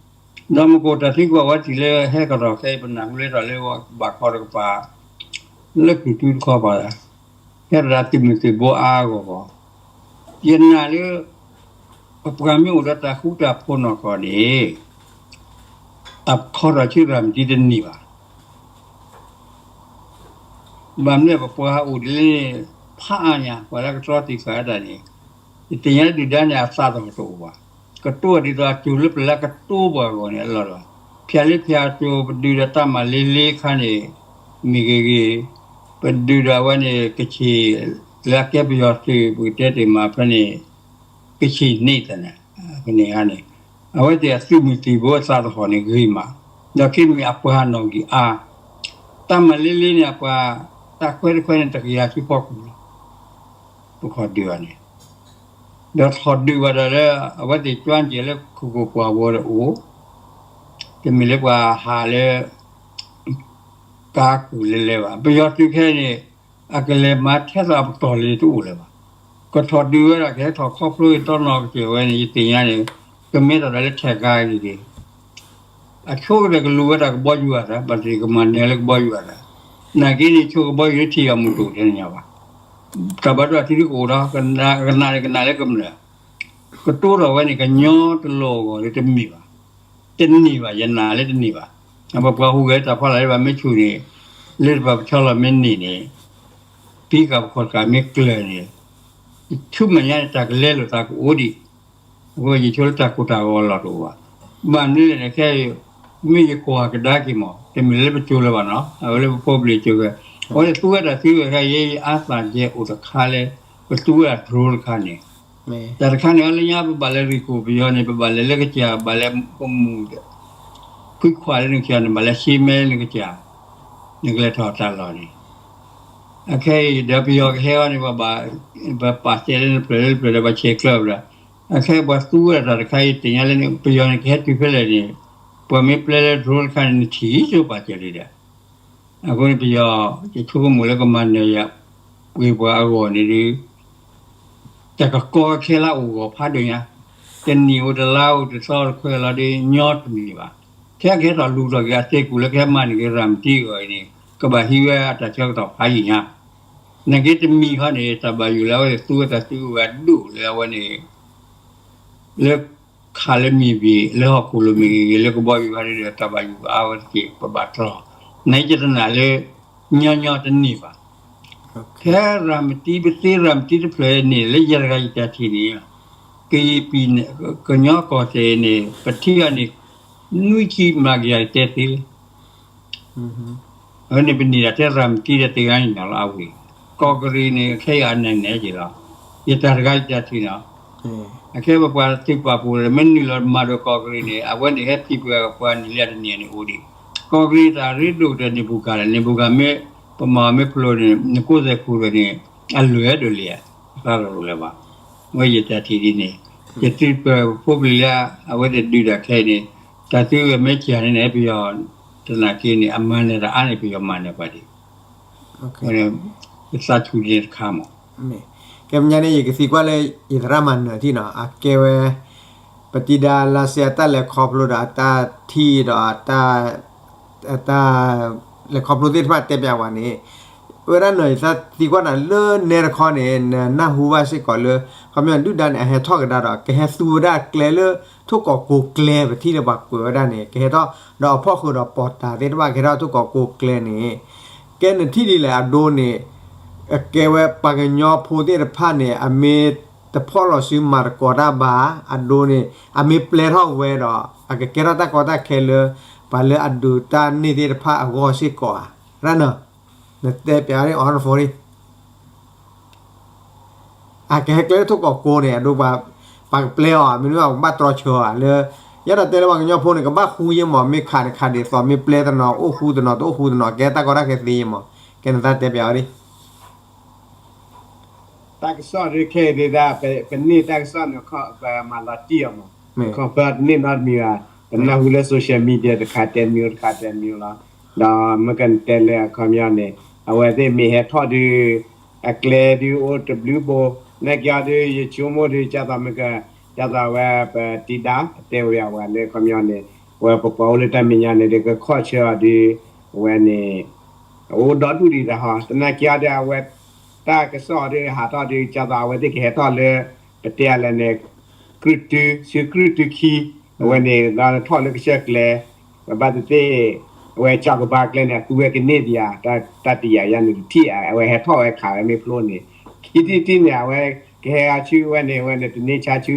သ့ ဒီးမ့ၢ်ကအိၣ်တၢ်သံကွၢ်ဝဲထံၣ်လၢဟဲကဒီးခဲအံၤ ပနၢ်ဟူလၢထီၣ်လၢဘၣ်ခီတကပၤ လၢကုၢ်တူတခီပၤ ဟဲတဒၣ်သုးမုၢ်သံၣ်ဘိအါအဂီၢ်ဂီၢ် ယနာ်လၢ ပပှၤမ့ၢ်အိၣ်ဒီးတၢ်ဃူတၢ်ဖိးနီၢ်ကီၢ်န့ၣ် အခီထီၣ်ဆူရၤမတံတန့ၢ်ဘၣ်. ဘၣ်မနုၤပပှၤအိၣ်ဒ်လဲၣ်န့ၣ် ဖးအါညါ ပှၤလၢကတြီတံာ်ဃာ်တၢ်န့ၣ် ယသ့ၣ်ညါဒုၣ်ဒါန့ၣ် အသးသဟီၣ်တအိၣ်ဘၣ်. ကတိၤဒ်သိးအစိၤလၢပလဲၤကတိၤပှၤအဂီၢ်န့ၣ် အလီၢ်လီၤ. ဖၠၣ်လၢဖၠၣ်အစိၤ ပဒုးဒီးတၢ်မၤလ့လ့အခါန့ၣ် မ့ၢ်ဂ့ၤဂ့ၤ ပဒုးဒီးအဝဲန့ၣ် ကဆ့ၣ် လၢအကဲပယီၤသုး ပကတဲတ့ၢ်မးဖဲန့ၣ် ကဆ့ၣ်န့ၣ်သနၣ် ဖဲန့ၣ်န့ၣ် အဝဲသ့ၣ်အသုးမုၢ်သံၣ်ဘိအသးသဟီၣ်န့ၣ်ဂ့ၤမး, ဒီးခံမံၤအပှၤနီၣ်ဂံၢ်အါ, တၢ်မၤလ့လ့န့ၣ်အပှၤ တၢ်ခွဲးတခွဲးန့ၣ် တကယၤဆံဖီခိၣ်လီၤ. ပခီၣ်ဒုးဘၣ်န့ၣ် ဒီးထီၣ်ဒုးဘၣ်ဒီးလၢ အဝဲသ့ၣ်ကၠွါကဲၤလၢခိၣ်ကိၢ်ပှၢ်ဝီၤဒီးအိၣ်, တမ့ၢ်လၢပှၤဟးလၢ ကါကူၣ်လဲၤလဲၤဘၣ်. ပယီၤသုးခဲအံၤန့ၣ် အကလဲၤမၤထဲသိးအပတီၢ်လၢတအိၣ်လၢၤဘၣ်. ကထီၣ်ဒုးဝဲဒၣ် ကဟဲထီၣ်ခီဖျိတီနီၢ်ကစၢၢ်ဝဲန့ၣ် ယသ့ၣ်ညါန့ၣ် ကမ့ၢ်တၢ်ဒၣ်လၢထဲၣ်ကါဂ့ၤဂ့ၤ အဆိကတၢၢ်ကလူၤဝဲဒၣ်ကဘီယူၤအသး ဘၣ်တ့ၢ်ကမၤနၢၤလၢကဘီယူၤအသး, နာ်က့န့ၣ် ဆိကဘီယူၤလၢထံၣ်အီၤမုၢ်တအိၣ်ထဲန့ၣ်ညါဘၣ်. တၢ်ဘၣ်ဒိအထံဒုကအိၣ်ဒီး ကနၣ်န့ၣ်ကနၣ်လၢကမျၢၢ်, ကတိၤထီၣ်ဝဲန့ၣ် ကညီတလီၢ်အဂီၢ်လၢတမ့ၢ်ဘၣ်, တန့ၢ်ဘၣ် ယနာ်လၢတန့ၢ်ဘၣ်. ပပှၤဟူးဂဲၤတၢ်ဖီလာ်လၢဘၣ်မ့ၢ်ဆူၣ်န့ၣ်, လၢတပၤပဆီလီၤမ့ၢ်န့ၢ်န့ၣ်, ပံကၢ်ပခီၣ်တကးမ့ၢ်ကျၢၤန့ၣ်, ဆူမဲာ်ညါန့ၣ် တၢ်ကလဲလိာ်သးကအိၣ်ဒံး အဃိယဆိလၢတၢ်ကိၢ်တၢ်ဂီၤအလီၢ်တအိၣ်ဘၣ်. ဘၣ်မနုၤလဲၣ်န့ၣ် ခဲအံၤ မ့ၢ်ယကွၢ်ကဒါက့ၤမး တမ့ၢ်လၢပကၠိလၢၤဘၣ်နီၤ အဝဲလၢပဖိပလံၤကၠိဝဲ အဝဲန့ၣ်သူဝဲတၢ်သံဝဲခဲအံၤ ယအါသးကဲအိၣ်တခါလၢ ပသူဝဲဒၣ် drone တခါန့ၣ် တၢ်တခါန့ၣ် လၢညါပဘၣ်လဲၤရံၣ်ကိၣ်ပယီၤန့ၣ် ပဘၣ်လဲၤလၢကစၢ် ဘၣ်လဲၤကမူၣ် ခွံခွါလၢနကစၢ်န့ၣ် ဘၣ်လဲၤဆံမဲလၢနကစၢ် နကလဲၤထီၣ်တၢ်လီၢ်န့ၣ် အခဲအံၤဒီးပယီၤကဟဲအီၤန့ၣ် ပဘၣ်ပာ်စဲးလၢနဖျၢၣ်လၢနဖျၢၣ်ဒီး ပှၤဆဲးကျၢပဒၣ် အခဲအံၤပှၤသူဝဲဒၣ်တၢ်တခါအံၤ သ့ၣ်ညါလၢန့ၣ် ပယီၤန့ၣ် ကဟဲတုၤဖဲလဲၣ်န့ၣ် ပှၤမ့ၢ်ပျဲလၢ drone တခါန့ၣ် နထံၣ်ဆိပာ်စၢၤလံဒီး အဃိန့ၣ် ပယီၤ ယဆိကမိၣ်လၢကမၤနၢၤယၤ ပှ့ၤပှၤအဂီၢ်န့ၣ်ဒီး တၢ်ကကီခဲလၢာ်အိၣ်ဂီၢ်ဖးဒိၣ်ညါ, တနံၣ်အိၣ်တလါအိၣ်တသီတခွဲးလီၤဒီး ညီတမံၤဘၣ်. ထဲကဟဲထီၣ်လူၤထီၣ်က့ၤအစ့ၢ်ကီးလၢကဟဲမၤန့ၢ်က့ၤရၤမတံအဂီၢ်အံၤန့ၣ် ကဘၣ်ဟံးဝဲအတၢ်ဆၢကတီၢ်ဖးယံာ်ညါ. နာ်က့တမံၤခီန့ၣ် တၢ်ဘၣ်ယိၣ်လၢအဝဲသ့ၣ်သူဝဲတၢ်စုကဝဲၤအဒိၣ်လၢအဝဲန့ၣ် လၢခးလၢမ့ၢ်ဘ့ၣ် လၢဟီၣ်ခိၣ်လိၤမ့ၢ်ဂ့ၤ လၢကဘီယူၤဖးဒိၣ်ဒီး တၢ်ဘၣ်ယိၣ်အါဝဲတက့ၢ် ပဘၣ်တြီ. နယတနာ်လၢ ညီညီတန့ၢ်ဘၣ်. ထဲရၤမတံ ပသ့ရၤမတံတဖျၢၣ်န့ၣ် လၢယတဂၤယတၢ်ထံၣ်န့ၣ် ကယံာ်ပံၤန့ၣ် ကညီကီၢ်စဲၣ်န့ၣ် ပထံၣ်အီၤန့ၣ် နွံဆံမျးကယၤကတဲသ့လံ. အဝဲန့ၣ်ပန့ၢ်ဒၣ်ထဲရၤမတံဒီးသ့ၣ်ဂၤန့ၣ်လီၤအဝ့ၢ်, ကီၢ်ကရံၣ်န့ၣ် ခဲအံၤအနံၣ်န့ၣ်က့ၤလီၤ. ယတၢ်တဂၤယတၢ်ထံၣ်နီၤ, အခဲပပှၤသုးပာ်ဖှိၣ်ဒီး မ့ၢ်နုာ်လီၤမၤဒိးကီၢ်ကရံၣ်န့ၣ် အဝဲန့ၣ်ဟဲဖံးပှဲၤပှၤနံၣ်လၢတနံၣ်န့ၣ်အိၣ်ဒံး. ကီၢ်ကရံၣ်တၢ်ရ့ဒိၣ်ကတၢၢ်န့ၣ် ဘူၣ်ကၣ်လၢန့ၣ် ဘူၣ်ကၣ်မ့ၢ် ပမၤအီၤမ့ၢ်ဖျိးန့ၣ် နကိးသဲးခိၣ်ဒီးန့ၣ် အလွဲၢ်ဒိၣ်လံ, သးလီၤလၢၤဘၣ်. ဝဲယတၢ်ထံၣ်ဒ်န့ၣ်, ယသုးပၢၤဖိပလံၤလၢ အဝဲသ့ၣ်ဒုးတၢ်ခဲအံၤန့ၣ် တၢ်သုးဝဲမ့ၢ်ကၢ်န့ၣ်န့ၣ် ပယီၤ တနာ်က့န့ၣ် အမၤနၢၤတၢ်အါန့ၣ် ပယီၤမၤနၢၤပှၤဒံး. ယသးဆူၣ်ဒ်န့ၣ်တခါမး. ကဲမဲာ်ညါန့ၣ် ယကသံကွၢ်လၢ ယသရၣ်မၤနၢၤထံၣ်နီၤ အကဲဝဲ ပတံၤဒါလါစ့အတၢ်လဲၤခီဖျိဒီးအတၢ်ထံၣ်ဒီး အတၢ် လဲၤခီဖျိသ့ၣ်တဖၣ်တဲပၠးဝဲန့ၣ်, ဝဲဒၣ်နီၤ ယသးသံကွၢ်နၤလၢနဲတခီန့ၣ် နနၢ်ဟူဘၣ်စ့ၢ်ကီးလၢ ခီပညီဒုၣ်ဒါန့ၣ် အဟဲထီၣ်ကဒါဒီး ကဟဲသူဝဲဒၣ်ကျဲလၢ ထိၣ်ကီၢ်ကိကျဲ ပထံၣ်လၢပှၤကွဲးဝဲဒၣ်န့ၣ် ကဟဲထီၣ်ဒီးအဖီခိၣ်ဒီးပီၣ်တၢ်သ့ၣ်တဖၣ် ကဟဲထီၣ်ထိၣ်ကီၢ်ကိကျဲန့ၣ်, ကဲနထံၣ်ဒ်လဲၣ်အဒိန့ၣ် ကဲဝဲပှၤကညီဖိသ့ၣ်တဖၣ်န့ၣ် အမ့ၢ်တဖီၣ်လီၤစုမၤသကိးတၢ်ဘၣ် အဒိန့ၣ် အမ့ၢ်ပျဲထီၣ်ဝဲဒီး အကကဲထီၣ်တၢ်ကီတၢ်ခဲလၢ ပှၤလၢအဒုးတၢ်န့ၢ်သ့ၣ်တဖၣ်အဂီၢ်စ့ၢ်ကီးဧါ. ရၣ်နၤ နတဲပၠးအီၤ on the phone အကဟဲကျဲလၢထိၣ်ကီၢ်ကိန့ၣ် အဒိ ပှၤကပျဲအီၤ မ့တမ့ၢ်ဘၣ် ပကဘၣ်တြီဆၢအီၤလၢ ယအဲၣ်ဒိးတဲလၢပှၤကညီဖိန့ၣ် ကဘၣ်ဃူယဲမး မ့ၢ်ခးန့ၣ်ခးဒ်သိး မ့ၢ်ပျဲတနီၤ အိၣ်ဃူတနီၤ တအိၣ်ဃူတနီၤ ကဲတၢ်ကီတၢ်ခဲသ့ယဲမး. ကဲနသးတဲပၠးအီၤဒ် တၢ်ကစီၣ်ဒ်ခဲအံၤဒ် ပန့ၢ်တၢ်ကစီၣ်န့ၣ် ပမၤလီၤတံၢ်အီၤမး, ခီဖျိတန့ၢ်နီတမံၤဘၣ်, ပနၢ်ဟူလၢ social media တခါတဲမံၤ တခါတဲမံၤလီၤ. ဒီးမ့ၢ်ကနတဲလၢအခီပညီန့ၣ် အဝဲသ့ၣ်မ့ၢ်ဟဲထီၣ်ဒုး အကျဲဒုးအိၣ်တဘျုးဘိ, နာ်က့အီၤဒုး ယဆိကမိၣ်ဒုး ကၢ်သိးမ့ၢ်က ကၢ်သိးအဝဲပတံၤဒါ တဲဝဲယၤဝဲလၢအခီပညီန့ၣ် အဝဲပပှၤအိၣ်လၢတၢ်မဲာ်ညါန့ၣ်ဒီး ကခီၣ်ဆၢအီၤဒုး အဝဲန့ၣ် အအိၣ်ဒီဒူၣ်ဒံးတၢ်ဟီ သနာ်က့အီၤဒီး အဝဲတၢ်ကစီၣ်အီၤဒုး ဟးထီၣ်ဒုး ကၢ်သိးအဝဲသ့ၣ်ကဟဲထီၣ်လၢ ပတဲအလဲၣ်န့ၣ် ကြုၢ်တု စုကြုၢ်တုခံ အဝဲန့ၣ် ဒီးထီၣ်လၢကစၢၢ်ကျဲ ပဘၣ်သ့ၣ်သ့ၣ် အဝဲကၠီကဘါကျဲန့ၣ် အသူဝဲကန့ၢ်ဒံးဧါ တၢ်တယာ်ယါန့ၣ်တထံၣ် အဝဲဟဲထီၣ်ဝဲခးဝဲမ့ၢ်ဖျိန့ၣ် ခံထံၣ်တထံၣ်န့ၣ် အဝဲကဟဲအါဆူဝဲန့ၣ် အဝဲန့ၣ်တန့ၢ်ဆါဆူ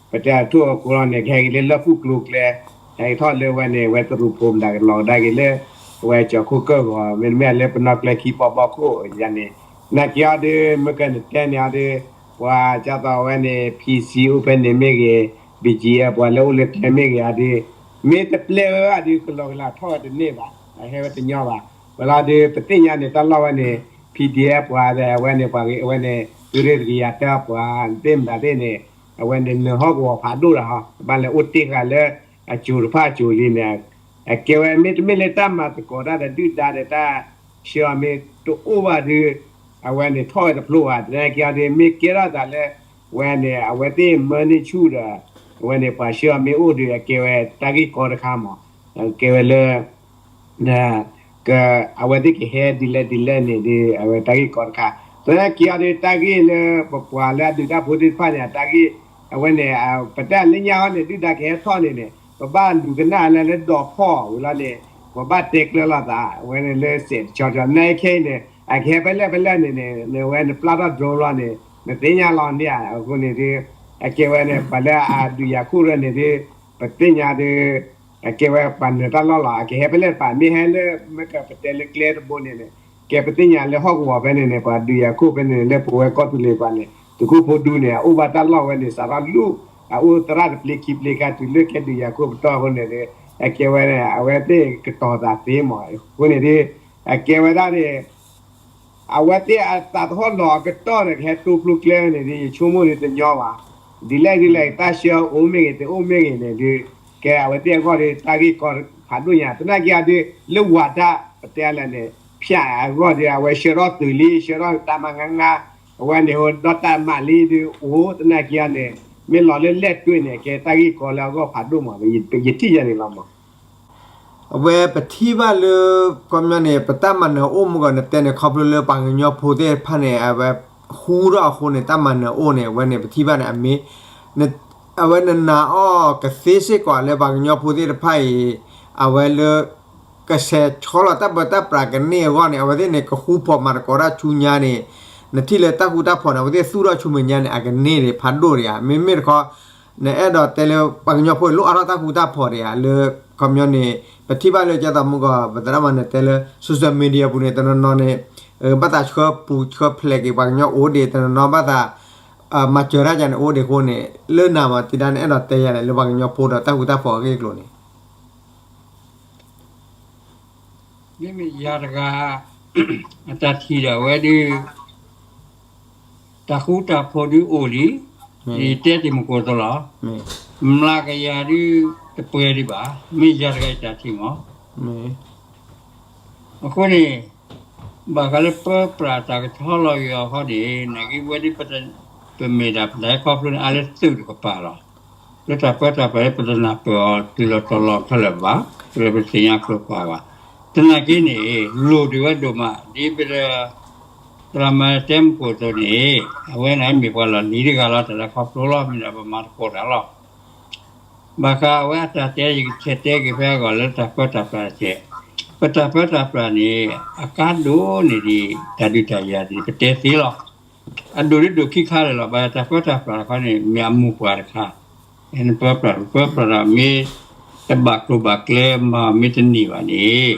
ပတဲအထိၣ်အကိလီၤန့ၣ် ကဟဲက့ၤလၢလၢၢ်ပူၤကျိၤကျဲ ဟဲက့ၤထီၣ်လၢဝဲန့ၣ် ဝဲတရူးဖိမတၤကလီၤကဒါက့ၤလၢ အဝဲကၠီၤခိၣ်ကၢၢ်ဂီၤ မ့တမ့ၢ်လၢပနီၢ်ကျဲခံပီဘီခိၣ်ယါန့ၣ် နာ်က့အီၤဒုး မ့ၢ်ကနတဲန့ၣ်အီၤဒုး ပှၤကၢ်သိးဝဲန့ၣ် PC အိၣ်ဖဲန့ၣ်မ့ၢ်ဂ့ၤ BGF ပှၤလၢအိၣ်လၢကျဲမ့ၢ်ဂ့ၤအီၤဒုး မ့ၢ်တပျဲဝဲဘၣ်ဒုး ကလီၤကလးထီၣ်ဝဲတန့ၢ်ဘၣ် အဟဲဝဲတညီဘၣ် ဝဲလီၤဒုး ပသ့ၣ်ညါန့ၣ် တၢ်လီၢ်ဝဲန့ၣ် PDF ပှၤအဝဲန့ၣ် ပှၤဂ့ၤအဝဲန့ၣ် သုးရ့ၣ်တကယၤတၢ်ပှၤသ့ၣ်မတၤသ့ၣ်န့ၣ် အဝဲန့ၣ်နၢၤဟီၣ်ကဝီၤဖးဒိၣ်လီၤဟီ ဘၣ်လဲၤအိၣ်တ့ၢ်ဃာ်လၢ အစိၤတဖၣ်အစိၤလံန့ၣ် အကဲဝဲမ့တမ့ၢ်လၢတၢ်မၤသကိးတၢ်ဒီးဒုၣ်ဒါဒီးတၢ်ဆှၢအီၤမ့ၢ်တအိၣ်ဘၣ်ဒီး အဝဲန့ၣ်ထီၣ်ဝဲတဖျိဘၣ် သနာ်က့အီၤဒုး မ့ၢ်ကဲထီၣ်သးလၢ ဝဲန့ၣ် အဝဲသ့ၣ်မၢန့ၢ်ဆူၣ်ဒီး အဝဲန့ၣ်ပှၤဆှၢအီၤမ့ၢ်အိၣ်ဒီး အကဲဝဲတၢ်ဂ့ၢ်ကီတခါမး ကဲဝဲလၢ အဝဲသ့ၣ်ကဟဲဒ်လဲၣ်ဒ်လဲၣ်န့ၣ်ဒီး အဝဲတၢ်ဂ့ၢ်ကီတခါ သနာ်က့အီၤဒုး တၢ်ဂ့ၢ်လၢပပှၤလၢအဒုးတၢ်ဖိသ့ၣ်တဖၣ်န့ၣ် အတၢ်ဂ့ၢ် အဝဲန့ၣ် ပတၢ်လၢညါအီၤန့ၣ် ဒုၣ်ဒါကဟဲထီၣ်န့ၣ်န့ၣ် ပဘၣ်လူၤကနၣ်လၢလၢဒီးဖီၣ်ဝံၤလီၤန့ၣ် ပဘၣ်တဲကျၢၤလိာ်သး အဝဲန့ၣ်လၢစဲးတဆီဆီ နာ်က့ခဲအံၤန့ၣ် အကဟဲဖဲလဲၣ်ဖဲလဲၣ်န့ၣ်န့ၣ် နဝဲနပျၢ်ထီၣ် drone လီၤန့ၣ် နသ့ၣ်ညါလီၤန့ၣ် အဃိန့ၣ်ဒီး အကဲဝဲန့ၣ် ပှၤလၢအဒုးယၤခိၣ်ရၢန့ၣ်ဒီး ပသ့ၣ်ညါဒီး အကဲဝဲပှၤနၢၤတၢ်လီၢ်လီၤ. အကဟဲဖဲလဲၣ်တပၤ မ့ၢ်ဟဲလၢ မ့ၢ်ကပတဲလၢကျဲတဘိန့ၣ်န့ၣ် ကဲပသ့ၣ်ညါလၢဟီၣ်ကဝီၤဖဲန့ၣ်န့ၣ် ပှၤဒုးယၤခိၣ်ဖဲန့ၣ် လၢပဝဲကီၢ်သူလ့ၤပှၤန့ၣ် သုးခိၣ်ဖိဒူန့ၣ် အအိၣ်ဘၣ်တၢ်လီၢ်ဝဲန့ၣ် စးထီၣ်လူၢ် အအိၣ်သရၣ်တပျ့ခံပျ့ခါတုၤလၢကဲဒုးယၤခိၣ်ပတီၢ်အဃိန့ၣ်ဒီး အကဲဝဲန့ၣ် အဝဲသ့ၣ်ကတီၤသးသ့မး အဃိန့ၣ်ဒီး အကဲဝဲဒၣ်န့ၣ် အဝဲသ့ၣ်အသးသဟီၣ်လီၤအကတီၢ်န့ၣ် ကဟဲတိဖျိကျဲန့ၣ်ဒီး ယဆိကမိၣ်ဒီးတညီဘၣ်. ဒ်လဲၣ်ဒ်လဲၣ် တၢ်ဆှၢအိၣ်မ့ၢ်ဂ့ၤ တအိၣ်မ့ၢ်ဂ့ၤန့ၣ်ဒီး ကဲအဝဲသ့ၣ်အဂီၢ်ဒီး တၢ်ဂ့ၢ်ကီဖးဒိၣ်ညါ သနာ်က့အီၤဒီး လၢဝၤဒၣ် ပတဲလဲၣ်န့ၣ် ဖၠးအဂီၢ်ဒီး အဝဲဆှၢထီၣ်သုးလံ ဆှၢထီၣ်တၢ်မၤငါငါ အဝဲန့ၣ်ဟိဒီးတၢ်မၤလံဒီးအိၣ် သနာ်က့အီၤန့ၣ် မ့ၢ်လီၤလၢလဲၣ်တွ့န့ၣ် ကဲတၢ်ဂ့ၢ်ကီလၢအဂီၢ်ဖးဒိၣ်မး ယထံၣ်ယဲန့ၣ်လီၤမး. အဝဲပထံၣ်ဘၣ်လၢ ခီပညီန့ၣ် ပတၢ်မၤနၢၤအိၣ်မူကီး နတဲန့ၣ် ခီဖျိလၢပှၤကညီဖိသ့ၣ်တဖၣ်န့ၣ် အဝဲဟူထီၣ်အဃိန့ၣ် တၢ်မၤနၢၤအိၣ်န့ၣ် အဝဲန့ၣ် ပထံၣ်ဘၣ်န့ၣ် အမ့ၢ် အဝဲနနာ်အီၤကသ့စ့ၢ်ကီးလၢပှၤကညီဖိသ့ၣ်တဖၣ်အံၤ အဝဲလၢ ကဆဲးဆီလီၤတၢ်ပၢတၢ်ပြးကန့ၢ်အဂီၢ်န့ၣ် အဝဲသ့ၣ်န့ၣ် ကဃူဖိးမၤသကိးတၢ်ဆူညါန့ၣ် နထံၣ်လၢတၢ်ဃူတၢ်ဖိးန့ၣ် အဝဲသ့ၣ်သူၣ်ထီၣ်ဆူမဲာ်ညါန့ၣ် အကန့ၢ်ဒံးဖးဒိၣ်ဒံးဧါ. မ့မ့ၢ်တခီ နအဲၣ်ဒိးတဲလၢ ပှၤကညီဖိလိၣ်အါထီၣ်တၢ်ဃူတၢ်ဖိးဒံးဧါ လၢ ခီပညီန့ၣ် ပထံၣ်ဘၣ်လၢကဲသိးမူကီး ပသရၣ်မၤနၢၤတဲလၢ social media ပူၤန့ၣ် တနီၤနီၤန့ၣ် ဘၣ်သးဆှၢပူၤဆှၢဖျဲးက့ၤပှၤကညီအိၣ်ဒံး တနီၤနီၤဘၣ်သး မၤစၢၤတၢ်ကန့ၣ်အိၣ်ဒံးအဃိန့ၣ် လၢနၤမၤတံၤဒါန့ၣ် အဲၣ်ဒိးတဲယၤလဲၣ် လၢပှၤကညီဖိဒီးတၢ်ဃူတၢ်ဖိးအဂ့ၢ်အကျိၤန့ၣ် မ့မ့ၢ်ယၤတဂၤ အတၢ်ထံၣ်ဒီးအဝဲဒုး တၢ်ဃူတၢ်ဖိးဒုးအိၣ်လံ, ယတဲတ့ၢ်မူကိးသိးလီၤ. မျးကယၤဒုးတပှဲၤဒံးဘၣ်, မ့ၢ်ယၤတဂၤယတၢ်ထံၣ်မး. အဃိန့ၣ် ဘၣ်ဃးလၢပၢပြးတၢ်ကဆီလီၤယွၤခီန့ၣ် နာ်က့ဝဲဒ် ပမ့ၢ်ဒၣ်ပတၢ်ဟဲခီဖျိန့ၣ် အါလၢသုးတကပၤလီၤ. လၢတၢ်ပၢတၢ်ပြးလၢပတနၢ်ပၢၢ်အီၤတုၤလီၤတီၤလီၤခဲလၢာ်ဘၣ်, လၢပသ့ၣ်ညါကျိၤပၤဘၣ်. သနာ်က့န့ၣ် လိၣ်ဒံးဝဲဒိၣ်မး ဒ်ပ သရၣ်မၤနၢၤတဲမူကိးသိးန့ၣ် အဝဲန့ၣ်မ့ၢ်ပှၤလီၢ်လံၤတဂၤလီၤ တၢ်လဲၤခီဖျိလီၤ မ့ၢ်ဒၣ်ပမၤသကိးတၢ်လီၤ. ဘၣ်ဃးအဝဲအတၢ်တဲ ယကဆဲးတဲက့ၤဖဲအဂီၢ်လၢတၢ်ပၢတၢ်ပြးတက့ၢ်. ပတၢ်ပၢတၢ်ပြးန့ၣ် အကါဒိၣ်န့ၢ်ဒံး တၢ်ဒုးတၢ်ယၤဒ်ပတဲသ့လီၤ. အဒိၣ်ဒ်ဒိၣ်ခံခါလၢာ်လီၤ. ဘၣ်တၢ်ပၢတၢ်ပြးတခီန့ၣ် မ့ၢ်အမူပှၤတခါ နပၢပြး ပၢပြးဒီးမ့ၢ်တဘၣ်ကျိၤဘၣ်ကျဲမၤမ့ၢ်တန့ၢ်ဘၣ်န့ၣ်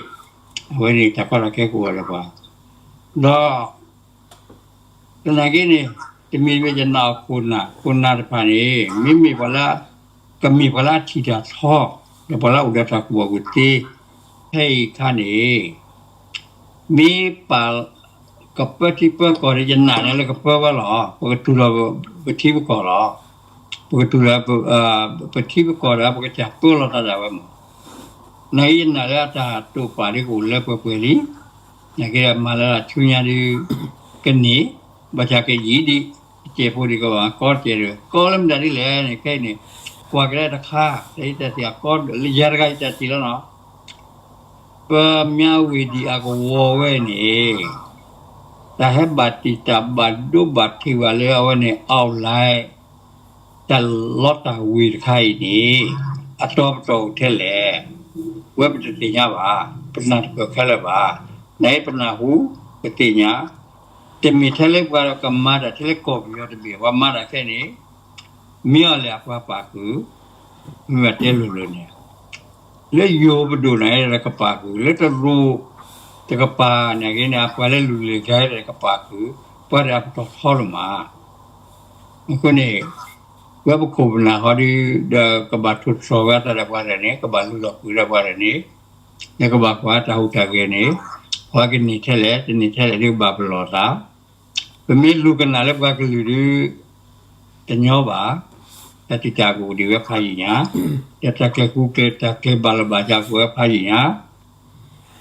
အဝဲန့ၣ်တၢ်ကီတၢ်ခဲကအိၣ်လၢပှၤ ဒီး သနာ်က့န့ၣ် တမံၤမ့ၢ်ယနာ်အီၤခိၣ်နၢ် ခိၣ်နၢ်တဖၣ်န့ၣ် မ့မ့ၢ်ပှၤလၢ ကမ့ၢ်ပှၤလၢအထံၣ်တၢ်ထီ ဒီးပှၤလၢအအိၣ်ဒီးတၢ်ကူၣ်ဘၣ်ကူၣ်သ့ ဖဲအံၤအခါန့ၣ် မ့ၢ်ပာ် ကပၢထံပၢကီၢ်ဒီးယနာ်န့ၣ်လၢကပၢဝဲလီၤ. ပကတူၢ်လိာ်ပထံပကီၢ်လီၤ. ပကတူၢ်လိာ် ပထံပကီၢ်ဒီး ပကစၢ်ပၢလီၤတၢ်ဒၣ်ဝဲမး. နာ်က့ယနာ်လၢအတၢ်တိာ်ပာ်ဒ်ကအိၣ်လၢပှဲၤပှဲၤလံ. နာ်က့ဒီးမၤလၢအဆူညါဒ် ကန့ၢ် ဘၣ်ဆၣ်ကယံာ်ဒံး တစဲးဖိဒံးကဘၣ်ကီတစဲးဒီး ကီလၢမတၤဒ်လဲၣ်န့ၣ် ခဲအံၤန့ၣ် ကွၢ်ကဒါတခါ တၢ်အံၤတၢ်ထံၣ်အကီ ယၤတဂၤယတၢ်ထံၣ်လီၤနီၤ ပမၠါဝ့ၤဒံးအကဝီၤဝဲန့ၣ် တၢ်ဟဲဘၣ်တံာ်တာ်ဘၣ်ဒိဘၣ်ထံးဘၣ်လၢအဝဲန့ၣ် online တၢ်လီတၢ်ဝ့ၤတခါအံၤန့ၣ် အတီပတီၢ်အိၣ်ထဲလဲၣ် ဝဲပတသ့ၣ်ညါဘၣ်, ပနၢ်တပၢၢ်ခဲလၢာ်ဘၣ်. နအံၤပနၢ်ဟူ ပသ့ၣ်ညါ, တမ့ၢ်ထဲလၢပှၤကမၤတၢ်ထဲလၢကီၢ်ပယီၤတဘ့ၣ် ပှၤမၤတၢ်ခဲအံၤန့ၣ် မ့ၢ်အီၤလဲၣ်အပှၤပာ်ဃုာ်, မ့ၢ်ဘၣ်တဲလိၤလိၤန့ၣ် လၢယိၤပဒိၣ်န့ၣ်ဒီးကပာ်ဃုာ်, လၢတရူးတကပၤန့ၣ်က့န့ၣ် အပှၤလၢလူၤလ့ၤကါဒီးကပာ်ဃုာ်, ပှၤဒီးအပတီၢ်ထီလိာ်မး. အဃိန့ၣ် ဝဲပခိၣ်ပနၢ်ဟီဒုး ဒီးကဘၣ်ထိၣ်သတြီၤဝဲအသးဒီးပှၤတဂၤန့ၣ် ကဘၣ်လူလီၤဃုာ်ဒီးပှၤတဂၤန့ၣ် ဒီးကဘၣ်ကွၢ်တၢ်ဟူးတၢ်ဂဲၤန့ၣ် ပှၤကန့ၢ်ထဲလဲၣ် တန့ၢ်ထဲလဲၣ်ဒုးကဘၣ်ပလီၢ်သး ပမ့ၢ်လူၤကနၣ်လၢပှၤကလုာ်ဒုး တညီဘၣ်, တၢ်တံာ်တာ်ကအိၣ်ဒံးဝဲဖးယံာ်ညါ, ဒီးတၢ်ကျဲၤဃူကျဲၤ တၢ်ကျဲၤဘၣ်လီၤဘၣ်စးကအိၣ်ဝဲဖးယံာ်ညါ,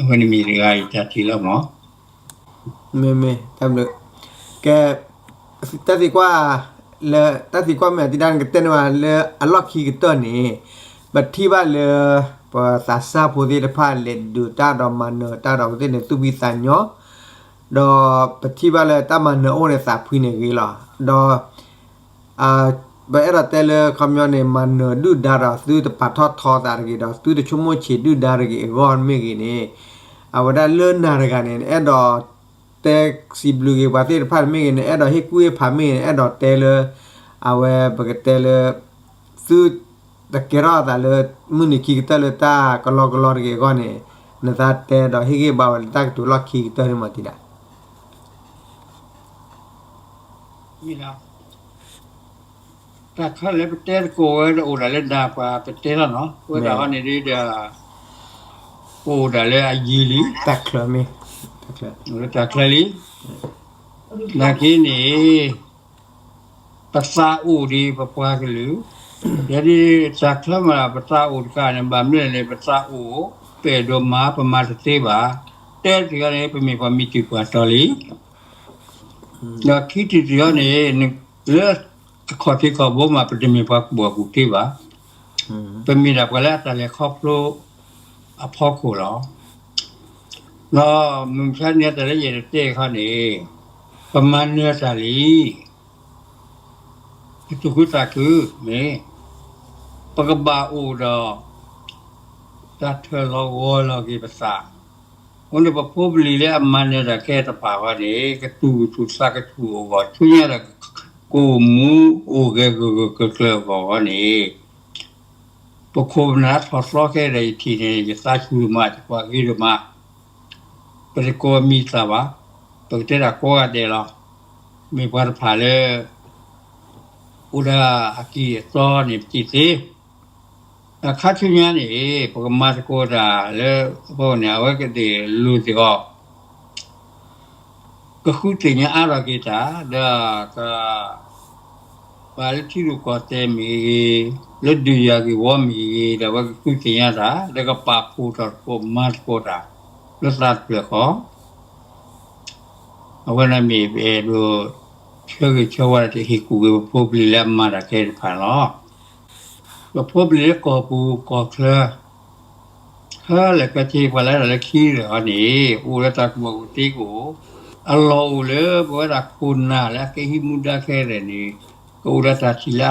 အဝဲန့ၣ်မ့ၢ်တဂၤအံၤတၢ်ထံၣ်လီၤမး. မ့မ့ၢ် တၢ်ဘျုး, ကဲ, တၢ်သံကွၢ်, လၢတၢ်သံကွၢ်မ့ၢ်အတံၤဒါန့ၣ် ကတဲန့ၢ်ဘၣ်လၢအလီၢ်ခံကတၢၢ်န့ၣ်, ပထံၣ်ဘၣ်လၢ ပသးစၢ်ဖိသ့ၣ်တဖၣ်လဲၤဒုးတၢ်ဒီးမၤနၢၤတၢ်ဒီးပသ့ၣ်န့ၣ် သူၣ်ဖှံသးညီ ဒီးပထံၣ်ဘၣ်လၢတၢ်မၤနၢၤအိၣ်န့ၣ်သးဖှံန့ၣ်ဂ့ၤလီၤ. ဒီး ပအဲၣ်ဒိးတဲလၢခီပညီန့ၣ် မၤနၢၤဒုၣ်ဒါဒီးသုတပာ်ထီၣ်ထီသးတဂ့ၤဒီး သုတဆိကမိၣ်ဆံးဒုၣ်ဒါတဂ့ၤအဂီၢ်မ့ၢ်ဂ့ၤန့ၣ်, အဝဲဒၣ်လၢနၤတဂၤန့ၣ် နအဲၣ်ဒိးတဲစံးဘျုးက့ၤပှၤသ့ၣ်တဖၣ်မ့ၢ်ဂ့ၤန့ၣ် အဲၣ်ဒိးဟ့ၣ်ကူၣ်ဟ့ၣ်ဖးမ့ၢ်ဂ့ၤန့ၣ် အဲၣ်ဒိးတဲလၢ အဝဲပကတဲလၢ သုတကဲထီၣ်အသးလၢ မုၢ်နံၤခံကတၢၢ်လၢတၢ်ကလီကလီတဂ့ၤအဂီၢ်န့ၣ် နသးတဲဒီးဟ့ၣ်ဂံၢ်ဘါဝဲလၢတၢ်ကတိၤလီၢ်ခံကတၢၢ်န့ၣ်မ့ၢ်တံၢ်ဒၣ် တၢ်ခဲလၢာ်ပတဲသကိးဝဲဒီးအိၣ်ဒၣ်လၢနၤပှၤပတဲလီၤနီၤ, အဝဲဒၣ်ဟီန့ၣ်ဒ်ဒီး ပအိၣ်ဒၣ်လၢအယံၤလံ, တၢ်ချၢမ့ၢ်, တၢ်ချၢလံ, နာ်က့န့ၣ် ပသးအိၣ်ဒ်ပပှၤကလုာ်, ယဒ်တၢ်ချၢမး ပသးအိၣ်တခါန့ၣ် ဘၣ်မနုၤလဲၣ်န့ၣ် ပသးအိၣ် ပအဲၣ်ဒိးမၤ ပမၤတသ့ဘၣ်, တဲတဂၤန့ၣ် ပမ့ၢ်ပှၤမံၤတုၤပှၤတီၤလံ ဒီးခံထံၣ်တဂၤန့ၣ် လၢအခီၣ်ထံးခီၣ်ဘိမး ပတမ့ၢ်ပှၤကူၣ်ဘၣ်ကူၣ်သ့ဘၣ်, ပမ့ၢ်ဒၣ်ပှၤလၢအတၢ်လဲၤခီဖျိအဖီခိၣ်လီၤ. ဒီးမုၢ်မဆါန့ၣ် တၢ်လၢယအဲၣ်ဒိးတဲအခါန့ၣ် ပမၤနၢၤတၢ်လံ ပသူၣ်ခုသးခု မ့ၢ် ပကဘၣ်အိၣ်ဒီး တၢ်ထၢၣ်လီၤဂီၤလီၤက့ၤပသး, အဃိန့ၣ်ပဖိပလံၤလၢအမၤနၢၤတၢ်ခဲတဖၣ်ဃီန့ၣ် ကသူၣ်ထူၣ်သးကထူၣ်အဂီၢ် ဆူညါဒီး ကအိၣ်မူအိၣ်ဂဲၤဂၢၢ်ဂၢၢ်ကျၢၤကျၢၤအဂီၢ်ဃီန့ၣ် ပခိၣ်ပနၢ်ထီၣ်သီခဲဒီးယထံၣ်န့ၣ် ယသးဆူၣ်ဒိၣ်မး ယပှၤဂ့ၤဒိၣ်မး, ပတကိးမံၤသးဘၣ်, ပကတဲဒၣ်ကိးဂၤဒဲးလီၤ, မ့ၢ်ပှၤတဖၣ်လၢ အိၣ်ဒၣ်အကံၢ်အစီန့ၣ် ပစံးသ့, အခါဆူညါန့ၣ် ပကမၤသကိးတၢ်လၢအဃိန့ၣ် အဝဲကသ့ၣ်လိၤသ့ၣ်အီၤ ကဃုသ့ၣ်ညါအါထီၣ်က့ၤတၢ် ဒီး ပှၤလၢထံရူၢ်ကီၢ်သဲးမ့ၢ်ဂ့ၤ, လၢဒုးယၤဂ့ၢ်ဝီမ့ၢ်ဂ့ၤ, ဒီးအဝဲကဃုသ့ၣ်ညါတၢ် ဒီးကပာ်ဖှိၣ်ထီၣ်သကိးမၤသကိးတၢ် လၢသးတဖျၢၣ်ဃီ အဝဲန့ၣ်မ့ၢ်ပအဲၣ်ဒိး ဆၢဂ့ၤဆၢဝါ တဟ့ၣ်ကူၣ်ဂ့ၤပဖိပလံၤလၢအမၤတၢ်ခဲအံၤတဖၣ်န့ၣ်လီၤ. ပဖိပလံၤလၢကီၢ်ပူၤကီၢ်ချၢ ခဲလၢာ်ခဲဆ့ ပှၤလၢတၢ်လၢခံတဖၣ်န့ၣ် အိၣ်လၢတၢ်ကူၣ်ဘၣ်ကူၣ်သ့ကအိၣ်, အလီၢ်အိၣ်လၢပဝဲဒၣ်ခိၣ်နၢ်လၢအကဲဟံးမူဒါခဲလၢာ်န့ၣ် ကအိၣ်ဒီးတၢ်ထံၣ်လၢ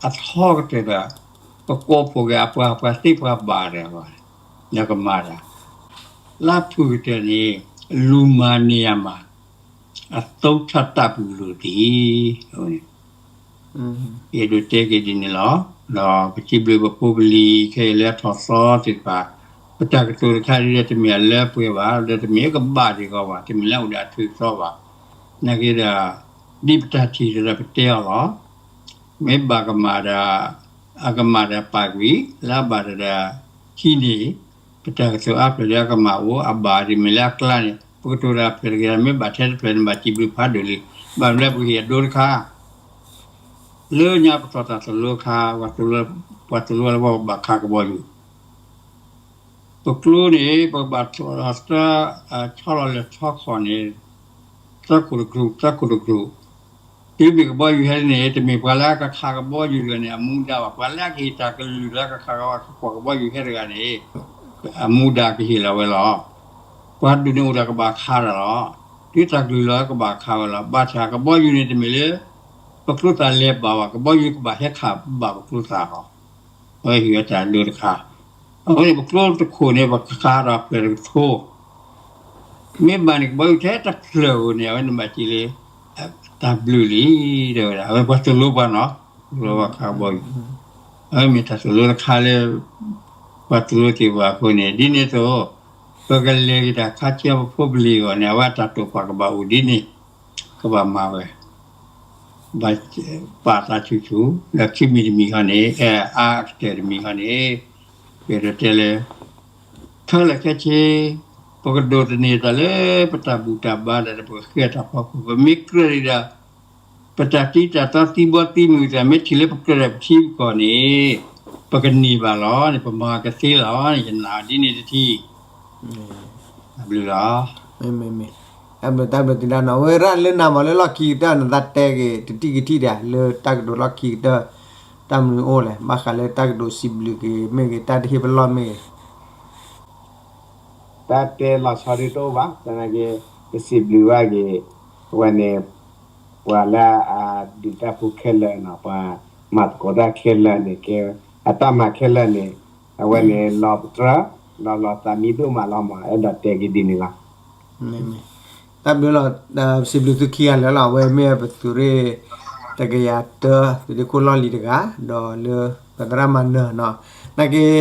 အထီကတၢၢ်ဒီး ပကိးဖှိၣ်က့ၤအပှၤပှၤသ့ပှၤဘၣ်ဒီး ဒီးကမၤတၢ် လၢအဖုၣ်ကတၢၢ်န့ၣ် လူၤမၤန့ၢ်ယၤမး အသုံးထပ်တပ် ပူၤလိာ်သ့ၣ် ယအဲၣ်ဒိးတဲက့ၤဒ်န့ၣ်လီၤ. ဒီးပစံးဘျုးပဖိပလံၤခဲအံၤလၢအထီၣ်သီသ့ၣ်တဖၣ်, ပတၢ်ကတိၤတခါဒ်လဲၣ် တမ့ၢ်အလၢပှဲၤဘၣ်, ဒီးတမ့ၢ်ကဘၣ်ဒံးဂီၢ်ဘၣ်, တမ့ၢ်လၢအိၣ်ဒီးအထုးသီဘၣ်. နာ်က့ဒီး ဒ်ပတၢ်ထံၣ်ဒီးပတဲအီၤလီၤ. မ့ၢ်ဘၣ်ကမၣ်ဒီး အကမၣ်ဒီးပာ်ကွံာ်, လၢအဘၣ်ဒီး ဟံးန့ၢ် ပတၢ်ကတိၤအါဖျၢၣ်ဒီးအကမၣ်အိၣ်, အဘၣ်ဒ်မ့ၢ်လၢအကျါန့ၣ် ပကတိၤတၢ်ဖျၢၣ်တဂ့ၤ, မ့ၢ်ဘၣ်ထဲတဖျၢၣ်န့ၣ် ဘၣ်စံးဘျုးဖးဒိၣ်လံ. ဘၣ်မနုၤလၢပဟ့ၣ်အဒိတခါ လၢညါပထီၣ်တၢ်သိၣ်လိခါ, ပှၤသိၣ်လိလၢပှၤဘၣ်ခးကဘီယူၤ, ပကျိန့ၣ် ပကဘၣ် ဆီလီၤလၢဆီခီၣ်န့ၣ် သၢခိၣ်တကတြူၢ်, သၢခိၣ်တကတြူၢ်, တုၤမ့ၢ်ကဘီယူၤဟဲန့ၣ် တမ့ၢ်ပှၤလၢအကခးကဘီယူၤတဂၤန့ၣ် အမူဒါဘၣ်. ပှၤလၢအကဟ့ၣ်တၢ်ကလုၢ်လၢအကခးကဘီယူၤဟဲတဂၤန့ၣ် အမူဒါကဟ့ၣ်လီၤဝဲလီၤ. ပှၤဒုးန့ၣ်အိၣ်ဒီးကဘၣ်ခးတၢ်လီၤ. တုၤတၢ်ကလုၢ်လီၤကဘၣ်ခးဝဲလီၤ. ဘၣ်ဆၣ်ကဘီယူၤန့ၣ် တမ့ၢ်လၢ ပကျိသၣ်လဲၤဘၣ်ဘၣ်, ကဘီယူၤကဘၣ်ဟဲခးဘၣ်ပကျိသၣ်လီၤ. အဝဲဟ့ၣ်ဝဲတၢ်ဒိတခါ, အဝဲန့ၣ်ပကျိတခိၣ်န့ၣ် ပကခးဒီးဖျၢၣ်တကထိ မ့ၢ်ဘၣ်န့ၣ် ကဘီယူၤထဲတဖျၢၣ်ဧိၤန့ၣ် အဝဲန့ၣ်ဘၣ်စံးလၢ တၢ်ဘျုးလံ တဲဝဲဒၣ်. အဝဲပှၤသိၣ်လိပှၤနီၤ, သိၣ်လိပှၤခးကဘီယူၤ, အဝဲမ့ၢ်တၢ်သိၣ်လိတခါလၢ ပှၤသိၣ်လိသ့ၣ်တဖၣ်အဃိန့ၣ် ဒ်န့ၣ်အသိး ပကလဲၤက့ၤတၢ်ခါဆူပဖိပလံၤအဂီၢ်န့ၣ် အဝဲအတၢ်တိာ်ပာ်ကဘၣ်အိၣ်ဒ်န့ၣ် ကဘၣ်မၤဝဲ ဘၣ်ပာ်သးဆူၣ်ဆူၣ် ဒီးခံမံၤတမံၤဃီန့ၣ် အါအါကတၢၢ်တမံၤဃီန့ၣ် ယအဲၣ်ဒိးတဲလၢ ခဲလၢာ်ခဲဆ့ ပကဒိးသန့ၤသးလၢပတၢ်ဘူၣ်တၢ်ဘါဒီး ပကဃ့တၢ်ဖီခိၣ် ပမ့ၢ်ကြၢးဒံးဒီး ပတၢ်တံၤတၢ်တီသံဘီသံမုၢ်သး မ့ၢ်ထံၣ်လၢပကြၢးဒီးပထံပကီၢ်န့ၣ် ပကန့ၢ်ဘၣ်လီၤန့ၣ် ပမၤကသ့လီၤန့ၣ် ယနာ်ဒ်န့ၣ်တထံၣ် တၢ်ဘျုးလီၤ. မ့ၢ် တၢ်ဘျုး တၢ်ဘျုးတံၢ်ဒၣ်နီၤ ဝဲရၣ်လၢနၤမးလၢလီၢ်ခံကတၢၢ် နသးတဲက့ၤတထံၣ်ကထံၣ်ဒၣ် လၢတၢ်ကတိၤလီၢ်ခံကတၢၢ် တၢ်မနုၤအိၣ်လဲၣ် ဘၣ်ဃးလၢတၢ်ကတိၤစံးဘျုးက့ၤမ့ၢ်ဂ့ၤ တၢ်တဟ့ၣ်ပလီၢ်မ့ၢ်ဂ့ၤ တၢ်တဲလီၤဆီဒ်တအိၣ်ဘၣ် သနာ်က့ ပစံးဘျုးဘၣ်က့ၤ အဝဲန့ၣ် ပှၤလၢအဒုးတၢ်ဖိခဲလၢာ်နီၤ ပှၤမၤသကိးတၢ်ခဲလၢာ်န့ၣ် ကဲ အတၢ်မၤခဲလၢာ်န့ၣ် အဝဲန့ၣ် လီၤပတြၢၤ လီၤလီၤသးမံဒိၣ်မးလီၤမး အဲၣ်ဒိးတဲက့ၤဒ်န့ၣ်လီၤ. တၢ်ဘျုးလီၤ စံးဘျုးသုခံဂၤလၢာ်လီၤ အဝဲမ့ၢ်ပသုးရ့ၣ် တကယၤတၢ သုးဒ့ခိၣ်လီၢ်လံၤတဂၤ ဒီးလၢ ပသရၣ်မၤနၢၤနီၤ, နာ်က့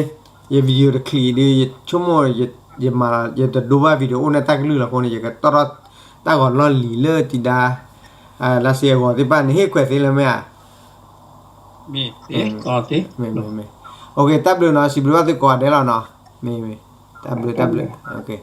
ယ video တချံးဒုး ယဆိကမိၣ် ယမၤ ယတဒိဘၣ် video အိၣ်န့ၣ်တၢ်ကလုၢ်လီၤအဃိန့ၣ် ယကတီၢ်ထီၣ်တၢ်ဂီၤလီၢ်လံၤလၢတံၤဒါ လါစ့အဂီၤသ့ၣ်တဖၣ်န့ၣ် ဟ့ၣ်ခွဲးသ့လၢမ့ၢ်ဧါ. မ့ၢ် တၢ်ဘျုးနီၤ စံးဘျုးဘၣ်သုကိးဂၤဒဲးလီၤနီၤ, မ့ၢ် တၢ်ဘျုး တၢ်ဘျုး okay.